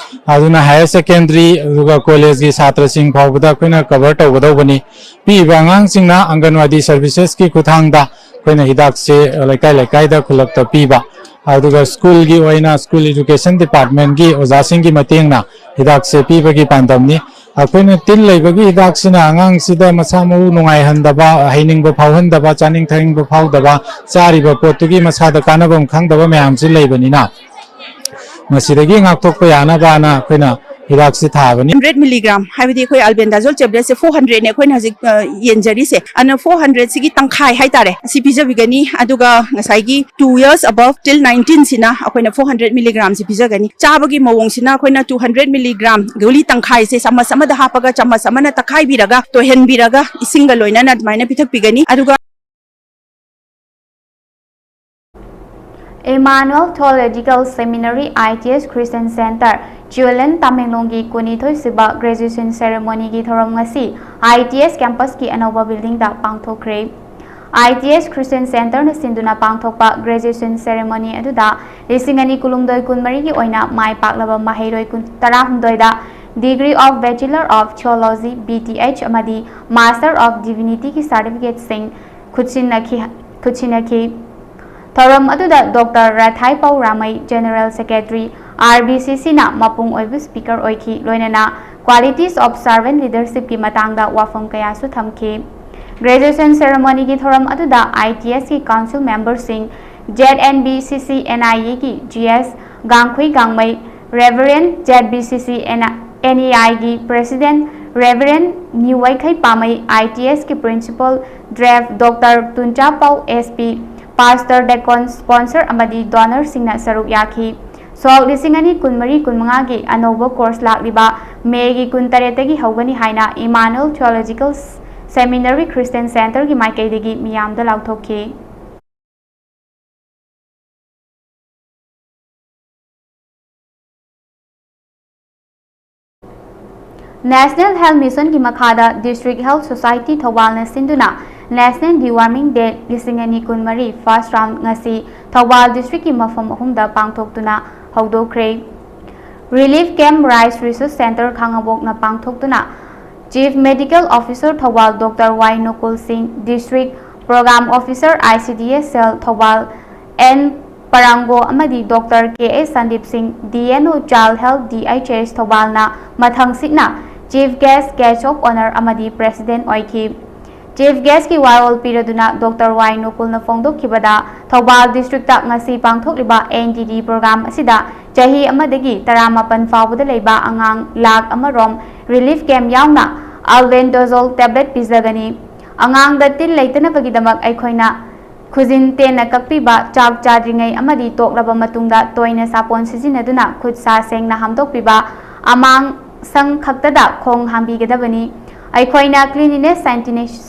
ꯑꯗꯨꯅ ꯍꯥꯌꯔ ꯁꯦꯀꯦꯟꯗꯔꯤ ꯑꯗꯨꯒ ꯀꯣꯂꯦꯖꯀꯤ ꯁꯥꯇ꯭ꯔꯁꯤꯡ ꯐꯥꯎꯕꯗ ꯑꯩꯈꯣꯏꯅ ꯀꯚꯔ ꯇꯧꯒꯗꯧꯕꯅꯤ꯫ ꯄꯤꯔꯤꯕ ꯑꯉꯥꯡꯁꯤꯡꯅ ꯑꯪꯒꯟꯋꯥꯗꯤ ꯁꯔꯚꯤꯁꯦꯁꯀꯤ ꯈꯨꯠꯊꯥꯡꯗ ꯑꯩꯈꯣꯏꯅ ꯍꯤꯗꯥꯛꯁꯦ ꯂꯩꯀꯥꯏ ꯂꯩꯀꯥꯏꯗ ꯈꯨꯜꯂꯛꯇ ꯄꯤꯕ꯫ ꯑꯗꯨꯒ ꯁ꯭ꯀꯨꯜꯒꯤ ꯑꯣꯏꯅ ꯁ꯭ꯀꯨꯜ ꯏꯗꯨꯀꯦꯁꯟ ꯗꯤꯄꯥꯔꯠꯃꯦꯟꯒꯤ ꯑꯣꯖꯥꯁꯤꯡꯒꯤ ꯃꯇꯦꯡꯅ ꯍꯤꯗꯥꯛꯁꯦ ꯄꯤꯕꯒꯤ ꯄꯥꯟꯗꯝꯅꯤ꯫ ꯑꯩꯈꯣꯏꯅ ꯇꯤꯜ ꯂꯩꯕꯒꯤ ꯍꯤꯗꯥꯛꯁꯤꯅ ꯑꯉꯥꯡꯁꯤꯗ ꯃꯁꯥ ꯃꯎ ꯅꯨꯡꯉꯥꯏꯍꯟꯗꯕ, ꯍꯩꯅꯤꯡꯕ ꯐꯥꯎꯍꯟꯗꯕ, ꯆꯥꯅꯤꯡ ꯊꯛꯅꯤꯡꯕ ꯐꯥꯎꯗꯕ, ꯆꯥꯔꯤꯕ ꯄꯣꯠꯇꯨꯒꯤ ꯃꯁꯥꯗ ꯀꯥꯟꯅꯐꯝ ꯈꯪꯗꯕ ꯃꯌꯥꯝꯁꯤ ꯂꯩꯕꯅꯤꯅ, ꯃꯁꯤꯗꯒꯤ ꯉꯥꯛꯊꯣꯛꯄ ꯌꯥꯅꯕꯅ ꯑꯩꯈꯣꯏꯅ ꯍꯤꯗꯥꯛꯁꯤ ꯊꯥꯕꯅꯤ꯫ ꯍꯟꯗ꯭ꯔꯦꯠ ꯃꯤꯂꯤꯒ꯭ꯔꯥꯝ, ꯍꯥꯏꯕꯗꯤ ꯑꯩꯈꯣꯏ ꯑꯜꯕꯦꯟꯗꯥꯖꯣꯜ ꯇꯦꯕ꯭ꯂꯦꯠꯁꯦ ꯐꯣꯔ ꯍꯟꯗ꯭ꯔꯦꯠꯅꯦ ꯑꯩꯈꯣꯏꯅ ꯍꯧꯖꯤꯛ, ꯑ, ꯌꯦꯟꯖꯔꯤꯁꯦ꯫ ꯑꯗꯨꯅ ꯐꯣꯔ ꯍꯟꯗ꯭ꯔꯦꯠꯁꯤꯒꯤ ꯇꯪꯈꯥꯏ ꯍꯥꯏꯇꯥꯔꯦ, ꯑꯁꯤ ꯄꯤꯖꯕꯤꯒꯅꯤ꯫ ꯑꯗꯨꯒ ꯉꯁꯥꯏꯒꯤ two years above till nineteenꯁꯤꯅ ꯑꯩꯈꯣꯏꯅ ꯐꯣꯔ ꯍꯟꯗ꯭ꯔꯦꯠ ꯃꯤꯂꯤꯒ꯭ꯔꯥꯝꯁꯤ ꯄꯤꯖꯒꯅꯤ꯫ ꯆꯥꯕꯒꯤ ꯃꯑꯣꯡꯁꯤꯅ ꯑꯩꯈꯣꯏꯅ two hundred milligram ꯒꯨꯂꯤ ꯇꯪꯈꯥꯏꯁꯦ ꯆꯥꯃꯁ ꯑꯃꯗ ꯍꯥꯞꯄꯒ, ꯆꯥꯃꯁ ꯑꯃꯅ ꯇꯛꯈꯥꯏꯕꯤꯔꯒ, ꯇꯣꯏꯍꯟꯕꯤꯔꯒ, ꯏꯁꯤꯡꯒ ꯂꯣꯏꯅꯅ ꯑꯗꯨꯃꯥꯏꯅ ꯄꯤꯊꯛꯄꯤꯒꯅꯤ꯫ ꯑꯗꯨꯒ Emmanuel Theological Seminary, I T S Christian Center, ꯆꯤꯌꯣꯂꯦꯟ, ꯇꯥꯃꯦꯡꯂꯣꯡꯒꯤ ꯀꯨꯟꯅꯤꯊꯣꯏ ꯁꯨꯕ graduation ceremonyꯒꯤ ꯊꯧꯔꯝ ꯉꯁꯤ I T S campusꯀꯤ ꯑꯅꯧꯕ buildingꯗ ꯄꯥꯡꯊꯣꯛꯈ꯭ꯔꯦ꯫ I T S Christian Centerꯅ ꯁꯤꯟꯗꯨꯅ ꯄꯥꯡꯊꯣꯛꯄ graduation ceremony ꯑꯗꯨꯗ ꯂꯤꯁꯤꯡ ꯑꯅꯤ ꯀꯨꯟꯍꯨꯝꯗꯣꯏ ꯀꯨꯟꯃꯔꯤꯒꯤ ꯑꯣꯏꯅ ꯃꯥꯏ ꯄꯥꯛꯂꯕ ꯃꯍꯩꯔꯣꯏ ꯀꯨꯟ, ꯇꯔꯥꯍꯨꯝꯗꯣꯏꯗ Degree of Bachelor of Theology, B T H, ꯑꯃꯗꯤ Master of Divinityꯒꯤ certificateꯁꯤꯡ ꯈꯨꯠꯁꯤꯟꯅꯈꯤ, ꯈꯨꯠꯁꯤꯟꯅꯈꯤ꯫ ꯊꯧꯔꯝ ꯑꯗꯨꯗ Doctor ꯔꯊꯥꯏꯄꯥꯎ ꯔꯥꯃꯩ, General Secretary, R B C Cꯅ ꯃꯄꯨꯡ ꯑꯣꯏꯕ speaker ꯑꯣꯏꯈꯤ, ꯂꯣꯏꯅꯅ Qualities of Servant Leadershipꯀꯤ ꯃꯇꯥꯡꯗ ꯋꯥꯐꯝ ꯀꯌꯥꯁꯨ ꯊꯝꯈꯤ꯫ Graduation ceremonyꯒꯤ ꯊꯧꯔꯝ ꯑꯗꯨꯗ I T Sꯀꯤ council memberꯁꯤꯡ, Z N B C C N I Aꯒꯤ G S ꯒꯥꯡꯈꯨꯏ ꯒꯥꯡꯃꯩ, Reverend, Z B C C N E Iꯒꯤ President Reverend ꯅ꯭ꯌꯨꯋꯥꯏꯈꯩ ꯄꯥꯃꯩ, I T Sꯀꯤ Principal Rev Doctor ꯇꯨꯟꯆꯥꯄꯥꯎ S P, Pastor, Deacon, Sponsor ꯑꯃꯗꯤ donorꯁꯤꯡꯅ ꯁꯔꯨꯛ ꯌꯥꯈꯤ꯫ ꯁꯣꯛ ꯂꯤꯁꯤꯡ ꯑꯅꯤ ꯀꯨꯟꯃꯔꯤ ꯀꯨꯟꯃꯉꯥꯒꯤ ꯑꯅꯧꯕ course ꯂꯥꯛꯂꯤꯕ Mayꯒꯤ ꯀꯨꯟꯇꯔꯦꯠꯇꯒꯤ ꯍꯧꯒꯅꯤ ꯍꯥꯏꯅ Emmanuel Theological Seminary Christian Centerꯒꯤ ꯃꯥꯏꯀꯩꯗꯒꯤ ꯃꯤꯌꯥꯝꯗ ꯂꯥꯎꯊꯣꯛꯈꯤ꯫ National Health Missionꯒꯤ ꯃꯈꯥꯗ District Health Society ꯊꯧꯕꯥꯜꯅ ꯁꯤꯟꯗꯨꯅ National Deworming Day ꯂꯤꯁꯤꯡ ꯑꯅꯤ ꯀꯨꯟꯃꯔꯤ first round ꯉꯁꯤ ꯊꯧꯕꯥꯜ districtꯀꯤ ꯃꯐꯝ ꯑꯍꯨꯝꯗ ꯄꯥꯡꯊꯣꯛꯇꯨꯅ ꯍꯧꯗꯣꯛꯈ꯭ꯔꯦ꯫ Relief Camp Rice Resource Center ꯈꯥꯉꯕꯣꯛꯅ ꯄꯥꯡꯊꯣꯛꯇꯨꯅ Chief Medical Officer Thoubal Doctor Y ꯅꯣꯀꯨꯜ ꯁꯤꯡ, District Program Officer I C D S Cell Thoubal N ꯄꯔꯥꯡꯒꯣ ꯑꯃꯗꯤ ꯗꯣꯛꯇꯔ ꯀꯦ S Sandeep Singh, D N O child health D H S ꯊꯧꯕꯥꯜꯅ ꯃꯊꯪꯁꯤꯠꯅ chief guest, guest of honour ꯑꯃꯗꯤ president ꯑꯣꯏꯈꯤ꯫ Chief ꯒꯦꯁꯀꯤ ꯋꯥꯔꯣꯜ ꯄꯤꯔꯗꯨꯅ doctor Y ꯅꯣꯀꯨꯜꯅ ꯐꯣꯡꯗꯣꯛꯈꯤꯕꯗ, ꯊꯧꯕꯥꯜ ꯗꯤꯁꯇ꯭ꯔꯤꯛꯇ ꯉꯁꯤ ꯄꯥꯡꯊꯣꯛꯂꯤꯕ ꯑꯦꯟ ꯗꯤ ꯗꯤ ꯄ꯭ꯔꯣꯒ꯭ꯔꯥꯝ ꯑꯁꯤꯗ ꯆꯍꯤ ꯑꯃꯗꯒꯤ ꯇꯔꯥꯃꯥꯄꯟ ꯐꯥꯎꯕꯗ ꯂꯩꯕ ꯑꯉꯥꯡ ꯂꯥꯈ ꯑꯃ ꯔꯣꯝ ꯔꯤꯂꯤꯐ ꯀꯦꯝꯞ ꯌꯥꯎꯅ ꯑꯜꯕꯦꯟꯗꯣꯖꯣꯜ ꯇꯦꯕ꯭ꯂꯦꯠ ꯄꯤꯖꯒꯅꯤ꯫ ꯑꯉꯥꯡꯗ ꯇꯤꯟ ꯂꯩꯇꯅꯕꯒꯤꯗꯃꯛ ꯑꯩꯈꯣꯏꯅ ꯈꯨꯖꯤꯟ ꯇꯦꯟꯅ ꯀꯛꯄꯤꯕ, ꯆꯥꯛ ꯆꯥꯗ꯭ꯔꯤꯉꯩ ꯑꯃꯗꯤ ꯇꯣꯛꯂꯕ ꯃꯇꯨꯡꯗ ꯇꯣꯏꯅ ꯁꯥꯄꯣꯟ ꯁꯤꯖꯤꯟꯅꯗꯨꯅ ꯈꯨꯠ ꯁꯥ ꯁꯦꯡꯅ ꯍꯥꯝꯗꯣꯛꯄꯤꯕ, ꯑꯃꯥꯡ ꯁꯪ ꯈꯛꯇꯗ ꯈꯣꯡ ꯍꯥꯝꯕꯤꯒꯗꯕꯅꯤ꯫ ꯑꯩꯈꯣꯏꯅ cleanliness,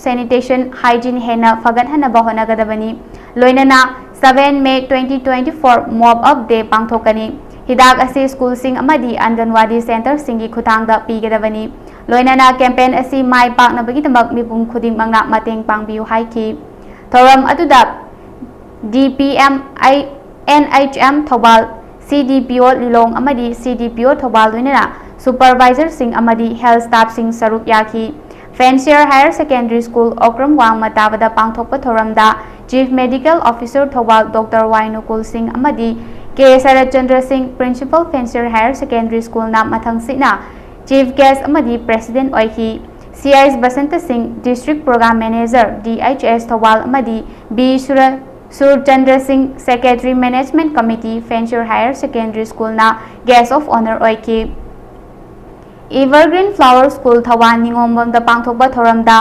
sanitation, hygiene ꯍꯦꯟꯅ ꯐꯒꯠꯍꯟꯅꯕ ꯍꯣꯠꯅꯒꯗꯕꯅꯤ꯫ ꯂꯣꯏꯅꯅ seven May twenty twenty-four Mop Up Day ꯄꯥꯡꯊꯣꯛꯀꯅꯤ꯫ ꯍꯤꯗꯥꯛ ꯑꯁꯤ ꯁ꯭ꯀꯨꯜꯁꯤꯡ ꯑꯃꯗꯤ ꯑꯪꯒꯟꯋꯥꯗꯤ ꯁꯦꯟꯇꯔꯁꯤꯡꯒꯤ ꯈꯨꯠꯊꯥꯡꯗ ꯄꯤꯒꯗꯕꯅꯤ꯫ ꯂꯣꯏꯅꯅ campaign ꯑꯁꯤ ꯃꯥꯏ ꯄꯥꯛꯅꯕꯒꯤꯗꯃꯛ ꯃꯤꯄꯨꯝ ꯈꯨꯗꯤꯡꯃꯛꯅ ꯃꯇꯦꯡ ꯄꯥꯡꯕꯤꯌꯨ ꯍꯥꯏꯈꯤ꯫ ꯊꯧꯔꯝ ꯑꯗꯨꯗ D P M I, N H M Thoubal, C D P O ꯂꯤꯂꯣꯡ ꯑꯃꯗꯤ C D P O Thoubal ꯂꯣꯏꯅꯅ supervisorꯁꯤꯡ ꯑꯃꯗꯤ health staffꯁꯤꯡ ꯁꯔꯨꯛ ꯌꯥꯈꯤ꯫ Fancier Higher Secondary School, Okram ꯋꯥꯡꯃ ꯇꯥꯕꯗ ꯄꯥꯡꯊꯣꯛꯄ ꯊꯧꯔꯝꯗ Chief Medical Officer Thoubal doctor Y Nukul Singh ꯑꯃꯗꯤ ꯀꯦ ꯁꯔꯠꯆꯟꯗ꯭ꯔ ꯁꯤꯡ, Principal Fancier Higher Secondary Schoolꯅ ꯃꯊꯪꯁꯤꯠꯅ Chief Guest ꯑꯃꯗꯤ President ꯑꯣꯏꯈꯤ꯫ C H ꯕꯁꯟꯇ ꯁꯤꯡ, District Program Manager, D H S Thoubal ꯑꯃꯗꯤ B ꯁꯨꯔ-, ꯁꯨꯔꯆꯟꯗ꯭ꯔ ꯁꯤꯡ, Secretary Management Committee, Fancier Higher Secondary Schoolꯅ Guest of Honour ꯑꯣꯏꯈꯤ꯫ Evergreen Flower School ꯊꯧꯕꯥꯜ ꯅꯤꯉꯣꯝꯕꯝꯗ ꯄꯥꯡꯊꯣꯛꯄ ꯊꯧꯔꯝꯗ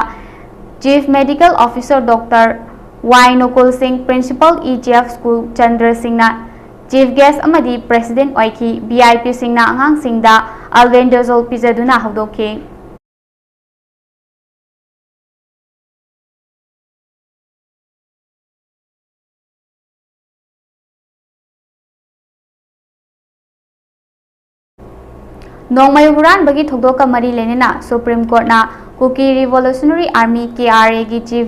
Chief Medical Officer ꯗꯣꯛꯇꯔ ꯋꯥꯏ ꯅꯣꯀꯨꯜ ꯁꯤꯡ, Principal E G F School Chandra ꯁꯤꯡꯅ Chief Guest ꯑꯃꯗꯤ President ꯑꯣꯏꯈꯤ꯫ V I P ꯁꯤꯡꯅ ꯑꯉꯥꯡꯁꯤꯡꯗ Albendazole ꯄꯤꯖꯗꯨꯅ ꯍꯧꯗꯣꯛꯈꯤ꯫ ꯅꯣꯡꯃꯩ ꯍꯨꯔꯥꯟꯕꯒꯤ ꯊꯧꯗꯣꯛꯀ ꯃꯔꯤ ꯂꯩꯅꯅ Supreme Courtꯅ Kuki Revolutionary Army, K R A ꯒꯤ Chief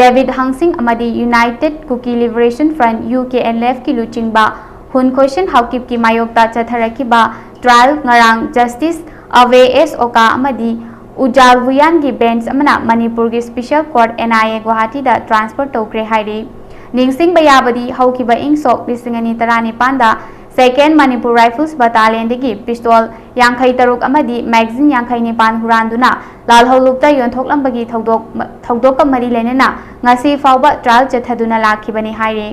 David Hangsing ꯑꯃꯗꯤ United Kuki Liberation Front, U K L F ꯀꯤ ꯂꯨꯆꯤꯡꯕ Hun Khoisan Haokip ꯀꯤ ꯃꯥꯌꯣꯛꯇ ꯆꯠꯊꯔꯛꯈꯤꯕ trial ꯉꯔꯥꯡ Justice Ave S Oka ꯑꯃꯗꯤ ꯎꯖꯥꯜ ꯚꯨꯌꯥꯟꯒꯤ bench ꯑꯃꯅ ꯃꯅꯤꯄꯨꯔꯒꯤ Special Court, N I A, ꯒꯨꯋꯥꯍꯥꯇꯤꯗ transfer ꯇꯧꯈ꯭ꯔꯦ ꯍꯥꯏꯔꯤ꯫ ꯅꯤꯡꯁꯤꯡꯕ ꯌꯥꯕꯗꯤ, ꯍꯧꯈꯤꯕ ꯏꯪ ꯁꯣꯛ ꯂꯤꯁꯤꯡ ꯑꯅꯤ ꯇꯔꯥꯅꯤꯄꯥꯟꯗ Second Manipur Rifles Battalionꯗꯒꯤ pistol ꯌꯥꯡꯈꯩ ꯇꯔꯨꯛ ꯑꯃꯗꯤ magazine ꯌꯥꯡꯈꯩ ꯅꯤꯄꯥꯟ ꯍꯨꯔꯥꯟꯗꯨꯅ ꯂꯥꯜꯍꯧꯂꯨꯞꯇ ꯌꯣꯟꯊꯣꯛꯂꯝꯕꯒꯤ ꯊꯧꯗꯣꯛ, ꯊꯧꯗꯣꯛꯀ ꯃꯔꯤ ꯂꯩꯅꯅ ꯉꯁꯤ ꯐꯥꯎꯕ trial ꯆꯠꯊꯗꯨꯅ ꯂꯥꯛꯈꯤꯕꯅꯤ ꯍꯥꯏꯔꯤ꯫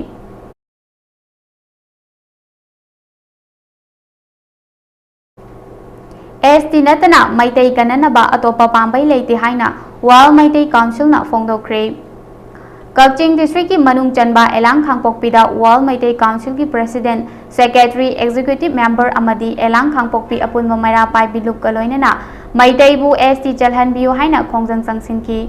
ST ꯅꯠꯇꯅ ꯃꯩꯇꯩ ꯀꯟꯅꯅꯕ ꯑꯇꯣꯞꯄ ꯄꯥꯝꯕꯩ ꯂꯩꯇꯦ ꯍꯥꯏꯅ World Meitei Councilꯅ ꯐꯣꯡꯗꯣꯛꯈ꯭ꯔꯦ꯫ ꯀꯛꯆꯤꯡ districtꯀꯤ ꯃꯅꯨꯡ ꯆꯟꯕ ꯑꯦꯂꯥꯡ ꯈꯥꯡꯄꯣꯛꯄꯤꯗ World Meitei Councilꯒꯤ president, secretary, executive member ꯑꯃꯗꯤ ꯑꯦꯂꯥꯡ ꯈꯥꯡꯄꯣꯛꯄꯤ ꯑꯄꯨꯟꯕ ꯃꯩꯔꯥ ꯄꯥꯏꯕꯤ ꯂꯨꯞꯀ ꯂꯣꯏꯅꯅ ꯃꯩꯇꯩꯕꯨ ST ꯆꯜꯍꯟꯕꯤꯌꯨ ꯍꯥꯏꯅ ꯈꯣꯡꯖꯪ ꯆꯪꯁꯤꯟꯈꯤ꯫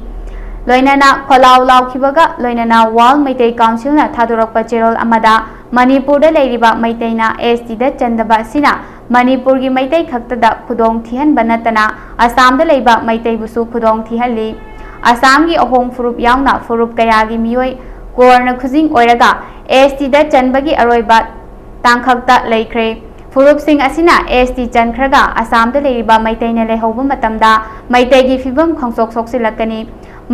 ꯂꯣꯏꯅꯅ ꯈꯣꯜꯂꯥꯎ ꯂꯥꯎꯈꯤꯕꯒ ꯂꯣꯏꯅꯅ World Meitei Councilꯅ ꯊꯥꯗꯣꯔꯛꯄ ꯆꯦꯔꯣꯜ ꯑꯃꯗ ꯃꯅꯤꯄꯨꯔꯗ ꯂꯩꯔꯤꯕ ꯃꯩꯇꯩꯅ STꯗ ꯆꯟꯗꯕ ꯑꯁꯤꯅ ꯃꯅꯤꯄꯨꯔꯒꯤ ꯃꯩꯇꯩ ꯈꯛꯇꯗ ꯈꯨꯗꯣꯡ ꯊꯤꯍꯟꯕ ꯅꯠꯇꯅ ꯑꯁꯥꯝꯗ ꯂꯩꯕ ꯃꯩꯇꯩꯕꯨꯁꯨ ꯈꯨꯗꯣꯡ ꯊꯤꯍꯜꯂꯤ꯫ ꯑꯁꯥꯝꯒꯤ ꯑꯍꯣꯡ ꯐꯨꯔꯨꯞ ꯌꯥꯎꯅ ꯐꯨꯔꯨꯞ ꯀꯌꯥꯒꯤ ꯃꯤꯑꯣꯏ ꯀꯣꯔꯅ ꯈꯨꯖꯤꯡ ꯑꯣꯏꯔꯒ STꯗ ꯆꯟꯕꯒꯤ ꯑꯔꯣꯏꯕ ꯇꯥꯡꯈꯛꯇ ꯂꯩꯈ꯭ꯔꯦ꯫ ꯐꯨꯔꯨꯞꯁꯤꯡ ꯑꯁꯤꯅ ST ꯆꯟꯈ꯭ꯔꯒ ꯑꯁꯥꯝꯗ ꯂꯩꯔꯤꯕ ꯃꯩꯇꯩꯅ ꯂꯩꯍꯧꯕ ꯃꯇꯝꯗ ꯃꯩꯇꯩꯒꯤ ꯐꯤꯕꯝ ꯈꯪꯁꯣꯛ ꯁꯣꯛꯆꯤꯜꯂꯛꯀꯅꯤ꯫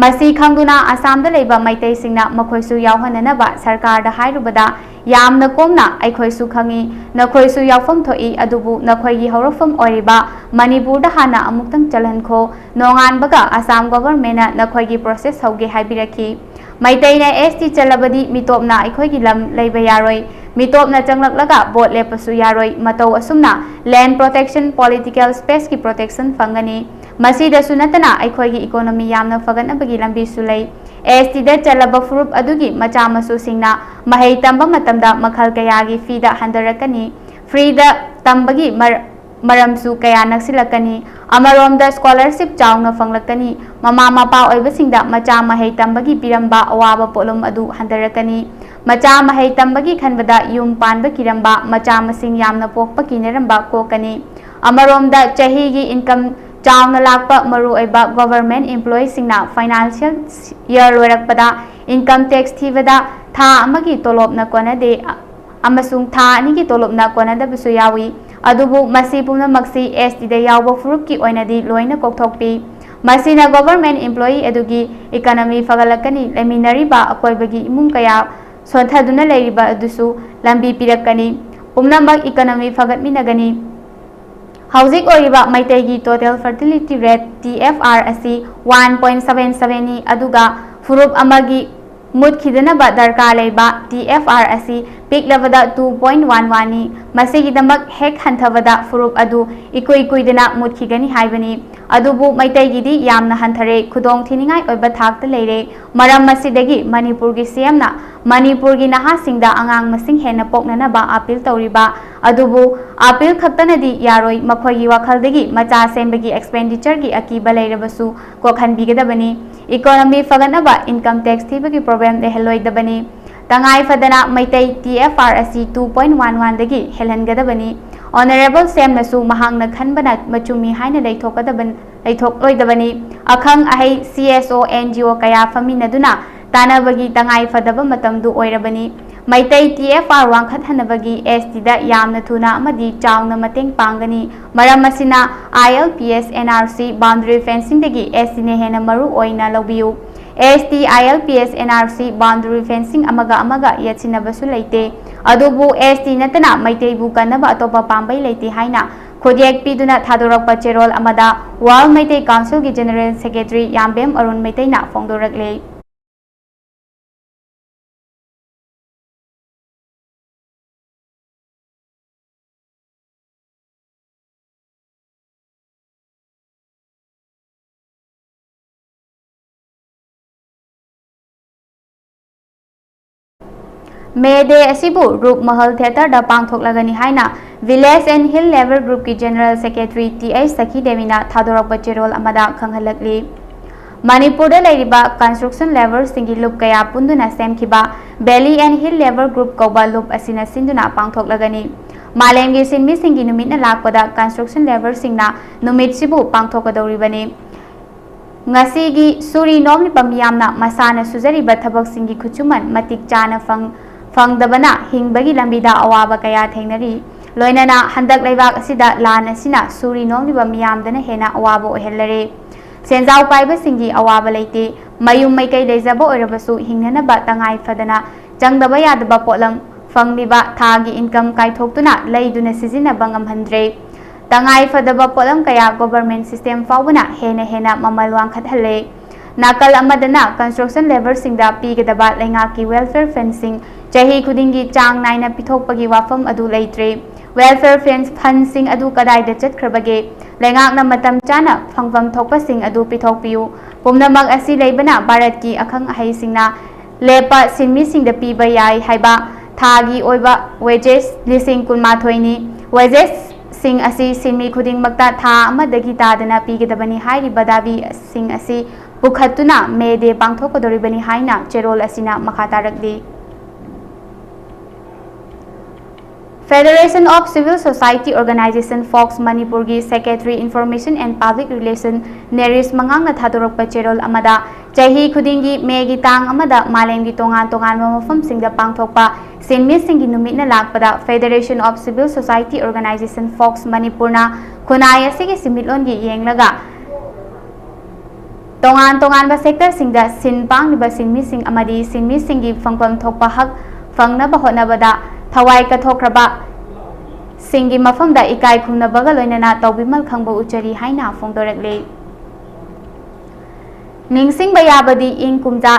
ꯃꯁꯤ ꯈꯪꯗꯨꯅ ꯑꯁꯥꯝꯗ ꯂꯩꯕ ꯃꯩꯇꯩꯁꯤꯡꯅ ꯃꯈꯣꯏꯁꯨ ꯌꯥꯎꯍꯟꯅꯅꯕ ꯁꯔꯀꯥꯔꯗ ꯍꯥꯏꯔꯨꯕꯗ, "ꯌꯥꯝꯅ ꯀꯣꯝꯅ ꯑꯩꯈꯣꯏꯁꯨ ꯈꯪꯏ, ꯅꯈꯣꯏꯁꯨ ꯌꯥꯎꯐꯝ ꯊꯣꯛꯏ, ꯑꯗꯨꯕꯨ ꯅꯈꯣꯏꯒꯤ ꯍꯧꯔꯛꯐꯝ ꯑꯣꯏꯔꯤꯕ ꯃꯅꯤꯄꯨꯔꯗ ꯍꯥꯟꯅ ꯑꯃꯨꯛꯇꯪ ꯆꯜꯍꯟꯈꯣ, ꯅꯣꯡꯉꯥꯟꯕꯒ ꯑꯁꯥꯝ governmentꯅ ꯅꯈꯣꯏꯒꯤ process ꯍꯧꯒꯦ ꯍꯥꯏꯕꯤꯔꯛꯈꯤ꯫ ꯃꯩꯇꯩꯅ ST ꯆꯜꯂꯕꯗꯤ ꯃꯤꯇꯣꯞꯅ ꯑꯩꯈꯣꯏꯒꯤ ꯂꯝ ꯂꯩꯕ ꯌꯥꯔꯣꯏ, ꯃꯤꯇꯣꯞꯅ ꯆꯪꯂꯛꯂꯒ vote ꯂꯦꯞꯄꯁꯨ ꯌꯥꯔꯣꯏ, ꯃꯇꯧ ꯑꯁꯨꯝꯅ land protection, political spaceꯀꯤ protection ꯐꯪꯒꯅꯤ꯫ ꯃꯁꯤꯗꯁꯨ ꯅꯠꯇꯅ ꯑꯩꯈꯣꯏꯒꯤ economy ꯌꯥꯝꯅ ꯐꯒꯠꯅꯕꯒꯤ ꯂꯝꯕꯤꯁꯨ ꯂꯩ꯫ STꯗ ꯆꯜꯂꯕ ꯐꯨꯔꯨꯞ ꯑꯗꯨꯒꯤ ꯃꯆꯥ ꯃꯁꯨꯁꯤꯡꯅ ꯃꯍꯩ ꯇꯝꯕ ꯃꯇꯝꯗ ꯃꯈꯜ ꯀꯌꯥꯒꯤ feeꯗ ꯍꯟꯊꯔꯛꯀꯅꯤ꯫ Freeꯗ ꯇꯝꯕꯒꯤ ꯃꯔ-, ꯃꯔꯝꯁꯨ ꯀꯌꯥ ꯅꯛꯁꯤꯜꯂꯛꯀꯅꯤ꯫ ꯑꯃꯔꯣꯝꯗ scholarship ꯆꯥꯎꯅ ꯐꯪꯂꯛꯀꯅꯤ꯫ ꯃꯃꯥ ꯃꯄꯥ ꯑꯣꯏꯕꯁꯤꯡꯗ ꯃꯆꯥ ꯃꯍꯩ ꯇꯝꯕꯒꯤ ꯄꯤꯔꯝꯕ ꯑꯋꯥꯕ ꯄꯣꯠꯂꯨꯝ ꯑꯗꯨ ꯍꯟꯊꯔꯛꯀꯅꯤ꯫ ꯃꯆꯥ ꯃꯍꯩ ꯇꯝꯕꯒꯤ ꯈꯟꯕꯗ ꯌꯨꯝ ꯄꯥꯟꯕ ꯀꯤꯔꯝꯕ, ꯃꯆꯥ ꯃꯁꯤꯡ ꯌꯥꯝꯅ ꯄꯣꯛꯄ ꯀꯤꯅꯔꯝꯕ ꯀꯣꯛꯀꯅꯤ꯫ ꯑꯃꯔꯣꯝꯗ ꯆꯍꯤꯒꯤ income ꯆꯥꯎꯅ ꯂꯥꯛꯄ, ꯃꯔꯨꯑꯣꯏꯕ government employeeꯁꯤꯡꯅ financial year ꯂꯣꯏꯔꯛꯄꯗ income tax ꯊꯤꯕꯗ ꯊꯥ ꯑꯃꯒꯤ ꯇꯣꯂꯣꯞꯅ ꯀꯣꯟꯅꯗꯦ ꯑꯃꯁꯨꯡ ꯊꯥ ꯑꯅꯤꯒꯤ ꯇꯣꯂꯣꯞꯅ ꯀꯣꯟꯅꯗꯕꯁꯨ ꯌꯥꯎꯏ꯫ ꯑꯗꯨꯕꯨ ꯃꯁꯤ ꯄꯨꯝꯅꯃꯛꯁꯤ STꯗ ꯌꯥꯎꯕ ꯐꯨꯔꯨꯞꯀꯤ ꯑꯣꯏꯅꯗꯤ ꯂꯣꯏꯅ ꯀꯣꯛꯊꯣꯛꯄꯤ꯫ ꯃꯁꯤꯅ government employee ꯑꯗꯨꯒꯤ economy ꯐꯒꯠꯂꯛꯀꯅꯤ, ꯂꯩꯃꯤꯟꯅꯔꯤꯕ ꯑꯀꯣꯏꯕꯒꯤ ꯏꯃꯨꯡ ꯀꯌꯥ ꯁꯣꯟꯊꯗꯨꯅ ꯂꯩꯔꯤꯕ ꯑꯗꯨꯁꯨ ꯂꯝꯕꯤ ꯄꯤꯔꯛꯀꯅꯤ꯫ ꯄꯨꯝꯅꯃꯛ economy ꯐꯒꯠꯃꯤꯟꯅꯒꯅꯤ꯫ ꯍꯧꯖꯤꯛ ꯑꯣꯏꯔꯤꯕ ꯃꯩꯇꯩꯒꯤ total fertility rate, T F R, ꯑꯁꯤ one point seven seven ꯅꯤ, ꯑꯗꯨꯒ ꯐꯨꯔꯨꯞ ꯑꯃꯒꯤ ꯃꯨꯠꯈꯤꯗꯅꯕ ꯗꯔꯀꯥꯔ ꯂꯩꯕ T F R ꯑꯁꯤ ꯄꯤꯛꯂꯕꯗ two point one one ꯅꯤ꯫ ꯃꯁꯤꯒꯤꯗꯃꯛ ꯍꯦꯛ ꯍꯟꯊꯕꯗ ꯐꯨꯔꯨꯞ ꯑꯗꯨ ꯏꯀꯨꯏ ꯀꯨꯏꯗꯅ ꯃꯨꯠꯈꯤꯒꯅꯤ ꯍꯥꯏꯕꯅꯤ꯫ ꯑꯗꯨꯕꯨ ꯃꯩꯇꯩꯒꯤꯗꯤ ꯌꯥꯝꯅ ꯍꯟꯊꯔꯦ, ꯈꯨꯗꯣꯡ ꯊꯤꯅꯤꯡꯉꯥꯏ ꯑꯣꯏꯕ ꯊꯥꯛꯇ ꯂꯩꯔꯦ꯫ ꯃꯔꯝ ꯑꯁꯤꯗꯒꯤ ꯃꯅꯤꯄꯨꯔꯒꯤ C M ꯅ ꯃꯅꯤꯄꯨꯔꯒꯤ ꯅꯍꯥꯁꯤꯡꯗ ꯑꯉꯥꯡ ꯃꯁꯤꯡ ꯍꯦꯟꯅ ꯄꯣꯛꯅꯅꯕ appeal ꯇꯧꯔꯤꯕ ꯑꯗꯨꯕꯨ appeal ꯈꯛꯇꯅꯗꯤ ꯌꯥꯔꯣꯏ, ꯃꯈꯣꯏꯒꯤ ꯋꯥꯈꯜꯗꯒꯤ ꯃꯆꯥ ꯁꯦꯝꯕꯒꯤ expenditure ꯒꯤ ꯑꯀꯤꯕ ꯂꯩꯔꯕꯁꯨ ꯀꯣꯛꯍꯟꯕꯤꯒꯗꯕꯅꯤ꯫ Economy ꯐꯒꯠꯅꯕ income tax ꯊꯤꯕꯒꯤ problem ꯂꯩꯍꯜꯂꯣꯏꯗꯕꯅꯤ꯫ ꯇꯉꯥꯏ ꯐꯗꯅ ꯃꯩꯇꯩ T F R ꯑꯁꯤ two point one one ꯗꯒꯤ ꯍꯦꯜꯍꯟꯒꯗꯕꯅꯤ꯫ Honourable C M ꯅꯁꯨ ꯃꯍꯥꯛꯅ ꯈꯟꯕꯅ ꯃꯆꯨꯝꯃꯤ ꯍꯥꯏꯅ ꯂꯩꯊꯣꯛꯀꯗꯕ, ꯂꯩꯊꯣꯛꯂꯣꯏꯗꯕꯅꯤ꯫ ꯑꯈꯪ ꯑꯍꯩ C S O, N G O ꯀꯌꯥ ꯐꯝꯃꯤꯟꯅꯗꯨꯅ ꯇꯥꯟꯅꯕꯒꯤ ꯇꯉꯥꯏ ꯐꯗꯕ ꯃꯇꯝꯗꯨ ꯑꯣꯏꯔꯕꯅꯤ꯫ Meitei T F R ꯋꯥꯡꯈꯠꯍꯟꯅꯕꯒꯤ S T ꯗ ꯌꯥꯝꯅ ꯊꯨꯅ ꯑꯃꯗꯤ ꯆꯥꯎꯅ ꯃꯇꯦꯡ ꯄꯥꯡꯒꯅꯤ꯫ ꯃꯔꯝ ꯑꯁꯤꯅ I L P S, N R C, boundary fencing ꯗꯒꯤ S T ꯅ ꯍꯦꯟꯅ ꯃꯔꯨ ꯑꯣꯏꯅ ꯂꯧꯕꯤꯌꯨ꯫ S T, I L P S, N R C, boundary fencing ꯑꯃꯒ ꯑꯃꯒ ꯌꯦꯠꯁꯤꯟꯅꯕꯁꯨ ꯂꯩꯇꯦ꯫ ꯑꯗꯨꯕꯨ S T ꯅꯠꯇꯅ ꯃꯩꯇꯩꯕꯨ ꯀꯟꯅꯕ ꯑꯇꯣꯞꯄ ꯄꯥꯝꯕꯩ ꯂꯩꯇꯦ ꯍꯥꯏꯅ ꯈꯨꯠꯌꯦꯛ ꯄꯤꯗꯨꯅ ꯊꯥꯗꯣꯔꯛꯄ ꯆꯦꯔꯣꯜ ꯑꯃꯗ World ꯃꯩꯇꯩ Council ꯒꯤ General Secretary ꯌꯥꯝꯕꯦꯝ Arun ꯃꯩꯇꯩꯅ ꯐꯣꯡꯗꯣꯔꯛꯂꯦ꯫ May Day ꯑꯁꯤꯕꯨ ꯔꯨꯞꯃꯍꯜ Theatre ꯗ ꯄꯥꯡꯊꯣꯛꯂꯒꯅꯤ ꯍꯥꯏꯅ Village and Hill Labour Group ꯀꯤ General Secretary T H ꯁꯈꯤ ꯗꯦꯕꯤꯅ ꯊꯥꯗꯣꯔꯛꯄ ꯆꯦꯔꯣꯜ ꯑꯃꯗ ꯈꯪꯍꯜꯂꯛꯂꯤ꯫ ꯃꯅꯤꯄꯨꯔꯗ ꯂꯩꯔꯤꯕ construction labour ꯁꯤꯡꯒꯤ ꯂꯨꯞ ꯀꯌꯥ ꯄꯨꯟꯗꯨꯅ ꯁꯦꯝꯈꯤꯕ Valley and Hill Labour Group ꯀꯧꯕ ꯂꯨꯞ ꯑꯁꯤꯅ ꯁꯤꯟꯗꯨꯅ ꯄꯥꯡꯊꯣꯛꯂꯒꯅꯤ꯫ ꯃꯥꯂꯦꯝꯒꯤ ꯁꯤꯟꯃꯤꯁꯤꯡꯒꯤ ꯅꯨꯃꯤꯠꯅ ꯂꯥꯛꯄꯗ construction labour ꯁꯤꯡꯅ ꯅꯨꯃꯤꯠꯁꯤꯕꯨ ꯄꯥꯡꯊꯣꯛꯀꯗꯧꯔꯤꯕꯅꯤ꯫ ꯉꯁꯤꯒꯤ ꯁꯨꯔꯤ ꯅꯣꯝꯂꯤꯕ ꯃꯤꯌꯥꯝꯅ ꯃꯁꯥꯅ ꯁꯨꯖꯔꯤꯕ ꯊꯕꯛꯁꯤꯡꯒꯤ ꯈꯨꯠꯁꯨꯃꯟ ꯃꯇꯤꯛ ꯆꯥꯅ ꯐꯪ-, ꯐꯪꯗꯕꯅ ꯍꯤꯡꯕꯒꯤ ꯂꯝꯕꯤꯗ ꯑꯋꯥꯕ ꯀꯌꯥ ꯊꯦꯡꯅꯔꯤ꯫ ꯂꯣꯏꯅꯅ ꯍꯟꯗꯛ ꯂꯩꯕꯥꯛ ꯑꯁꯤꯗ ꯂꯥꯟ ꯑꯁꯤꯅ ꯁꯨꯔꯤ ꯅꯣꯝꯂꯤꯕ ꯃꯤꯌꯥꯝꯗꯅ ꯍꯦꯟꯅ ꯑꯋꯥꯕ ꯑꯣꯏꯍꯜꯂꯔꯦ꯫ ꯁꯦꯟꯖꯥꯎ ꯄꯥꯏꯕꯁꯤꯡꯒꯤ ꯑꯋꯥꯕ ꯂꯩꯇꯦ꯫ ꯃꯌꯨꯝ ꯃꯩꯀꯩ ꯂꯩꯖꯕ ꯑꯣꯏꯔꯕꯁꯨ ꯍꯤꯡꯅꯅꯕ ꯇꯉꯥꯏ ꯐꯗꯅ ꯆꯪꯗꯕ ꯌꯥꯗꯕ ꯄꯣꯠꯂꯝ ꯐꯪꯂꯤꯕ ꯊꯥꯒꯤ income ꯀꯥꯏꯊꯣꯛꯇꯨꯅ ꯂꯩꯗꯨꯅ ꯁꯤꯖꯤꯟꯅꯕ ꯉꯝꯍꯟꯗ꯭ꯔꯦ꯫ ꯇꯉꯥꯏ ꯐꯗꯕ ꯄꯣꯠꯂꯝ ꯀꯌꯥ government system ꯐꯥꯎꯕꯅ ꯍꯦꯟꯅ ꯍꯦꯟꯅ ꯃꯃꯜ ꯋꯥꯡꯈꯠꯍꯜꯂꯦ꯫ ꯅꯥꯀꯜ ꯑꯃꯗꯅ construction labourꯁꯤꯡꯗ ꯄꯤꯒꯗꯕ ꯂꯩꯉꯥꯛꯀꯤ welfare fundꯁꯤꯡ ꯆꯍꯤ ꯈꯨꯗꯤꯡꯒꯤ ꯆꯥꯡ ꯅꯥꯏꯅ ꯄꯤꯊꯣꯛꯄꯒꯤ ꯋꯥꯐꯝ ꯑꯗꯨ ꯂꯩꯇ꯭ꯔꯦ꯫ Welfare fund, fundꯁꯤꯡ ꯑꯗꯨ ꯀꯗꯥꯏꯗ ꯆꯠꯈ꯭ꯔꯕꯒꯦ? ꯂꯩꯉꯥꯛꯅ ꯃꯇꯝ ꯆꯥꯅ ꯐꯪꯐꯝ ꯊꯣꯛꯄꯁꯤꯡ ꯑꯗꯨ ꯄꯤꯊꯣꯛꯄꯤꯌꯨ꯫ ꯄꯨꯝꯅꯃꯛ ꯑꯁꯤ ꯂꯩꯕꯅ ꯚꯥꯔꯠꯀꯤ ꯑꯈꯪ ꯑꯍꯩꯁꯤꯡꯅ ꯂꯦꯞꯄ ꯁꯤꯟꯃꯤꯁꯤꯡꯗ ꯄꯤꯕ ꯌꯥꯏ ꯍꯥꯏꯕ ꯊꯥꯒꯤ ꯑꯣꯏꯕ wages ꯂꯤꯁꯤꯡ ꯀꯨꯟꯃꯥꯊꯣꯏꯅꯤ꯫ Wagesꯁꯤꯡ ꯑꯁꯤ ꯁꯤꯟꯃꯤ ꯈꯨꯗꯤꯡꯃꯛꯇ ꯊꯥ ꯑꯃꯗꯒꯤ ꯇꯥꯗꯅ ꯄꯤꯒꯗꯕꯅꯤ ꯍꯥꯏꯔꯤꯕ ꯗꯥꯕꯤꯁꯤꯡ ꯑꯁꯤ ꯄꯨꯈꯠꯇꯨꯅ May Day ꯄꯥꯡꯊꯣꯛꯀꯗꯧꯔꯤꯕꯅꯤ ꯍꯥꯏꯅ ꯆꯦꯔꯣꯜ ꯑꯁꯤꯅ ꯃꯈꯥ ꯇꯥꯔꯛꯂꯤ꯫ Federation of Civil Society Organisation, FOCS, ꯃꯅꯤꯄꯨꯔꯒꯤ Secretary Information and Public Relation ꯅꯦꯔꯤꯁ ꯃꯉꯥꯡꯅ ꯊꯥꯗꯣꯔꯛꯄ ꯆꯦꯔꯣꯜ ꯑꯃꯗ, ꯆꯍꯤ ꯈꯨꯗꯤꯡꯒꯤ Mayꯒꯤ ꯇꯥꯡ ꯑꯃꯗ ꯃꯥꯂꯦꯝꯒꯤ ꯇꯣꯉꯥꯟ ꯇꯣꯉꯥꯟꯕ ꯃꯐꯝꯁꯤꯡꯗ ꯄꯥꯡꯊꯣꯛꯄ ꯁꯤꯟꯃꯤꯁꯤꯡꯒꯤ ꯅꯨꯃꯤꯠꯅ ꯂꯥꯛꯄꯗ Federation of Civil Society Organisation, FOCS, ꯃꯅꯤꯄꯨꯔꯅ ꯈꯨꯟꯅꯥꯏ ꯑꯁꯤꯒꯤ ꯁꯤꯟꯃꯤꯠꯂꯣꯟꯒꯤ ꯌꯦꯡꯂꯒ ꯇꯣꯉꯥꯟ ꯇꯣꯉꯥꯟꯕ sectorꯁꯤꯡꯗ ꯁꯤꯟ ꯄꯥꯡꯂꯤꯕ ꯁꯤꯟꯃꯤꯁꯤꯡ ꯑꯃꯗꯤ ꯁꯤꯟꯃꯤꯁꯤꯡꯒꯤ ꯐꯪꯐꯝ ꯊꯣꯛꯄ ꯍꯛ ꯐꯪꯅꯕ ꯍꯣꯠꯅꯕꯗ ꯊꯋꯥꯏ ꯀꯠꯊꯣꯛꯈ꯭ꯔꯕ ꯁꯤꯡꯒꯤ ꯃꯐꯝꯗ ꯏꯀꯥꯏ ꯈꯨꯝꯅꯕꯒ ꯂꯣꯏꯅꯅ ꯇꯧꯕꯤꯃꯜ ꯈꯪꯕ ꯎꯠꯆꯔꯤ ꯍꯥꯏꯅ ꯐꯣꯡꯗꯣꯔꯛꯂꯤ꯫ ꯅꯤꯡꯁꯤꯡꯕ ꯌꯥꯕꯗꯤ, ꯏꯪ ꯀꯨꯝꯖꯥ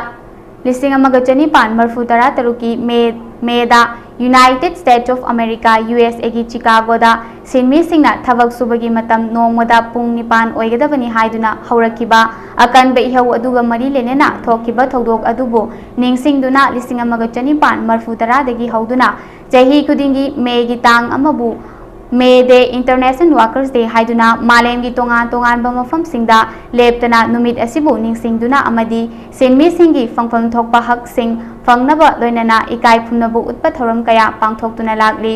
ꯂꯤꯁꯤꯡ ꯑꯃꯒ ꯆꯅꯤꯄꯥꯟ ꯃꯔꯐꯨ ꯇꯔꯥ ꯇꯔꯨꯛꯀꯤ May, Mayꯗ United States of America, USAꯒꯤ Chicagoꯗ ꯁꯤꯟꯃꯤꯁꯤꯡꯅ ꯊꯕꯛ ꯁꯨꯕꯒꯤ ꯃꯇꯝ ꯅꯣꯡꯃꯗ ꯄꯨꯡ ꯅꯤꯄꯥꯟ ꯑꯣꯏꯒꯗꯕꯅꯤ ꯍꯥꯏꯗꯨꯅ ꯍꯧꯔꯛꯈꯤꯕ ꯑꯀꯟꯕ ꯏꯍꯧ ꯑꯗꯨꯒ ꯃꯔꯤ ꯂꯩꯅꯅ ꯊꯣꯛꯈꯤꯕ ꯊꯧꯗꯣꯛ ꯑꯗꯨꯕꯨ ꯅꯤꯡꯁꯤꯡꯗꯨꯅ, ꯂꯤꯁꯤꯡ ꯑꯃꯒ ꯆꯅꯤꯄꯥꯟ ꯃꯔꯐꯨ ꯇꯔꯥꯗꯒꯤ ꯍꯧꯗꯨꯅ ꯆꯍꯤ ꯈꯨꯗꯤꯡꯒꯤ Mayꯒꯤ ꯇꯥꯡ ꯑꯃꯕꯨ May Day, International Workers Day ꯍꯥꯏꯗꯨꯅ ꯃꯥꯂꯦꯝꯒꯤ ꯇꯣꯉꯥꯟ ꯇꯣꯉꯥꯟꯕ ꯃꯐꯝꯁꯤꯡꯗ ꯂꯦꯞꯇꯅ ꯅꯨꯃꯤꯠ ꯑꯁꯤꯕꯨ ꯅꯤꯡꯁꯤꯡꯗꯨꯅ ꯑꯃꯗꯤ ꯁꯤꯟꯃꯤꯁꯤꯡꯒꯤ ꯐꯪꯐꯝ ꯊꯣꯛꯄ ꯍꯛꯁꯤꯡ ꯐꯪꯅꯕ ꯂꯣꯏꯅꯅ ꯏꯀꯥꯏ ꯈꯨꯝꯅꯕ ꯎꯠꯄ ꯊꯧꯔꯝ ꯀꯌꯥ ꯄꯥꯡꯊꯣꯛꯇꯨꯅ ꯂꯥꯛꯂꯤ꯫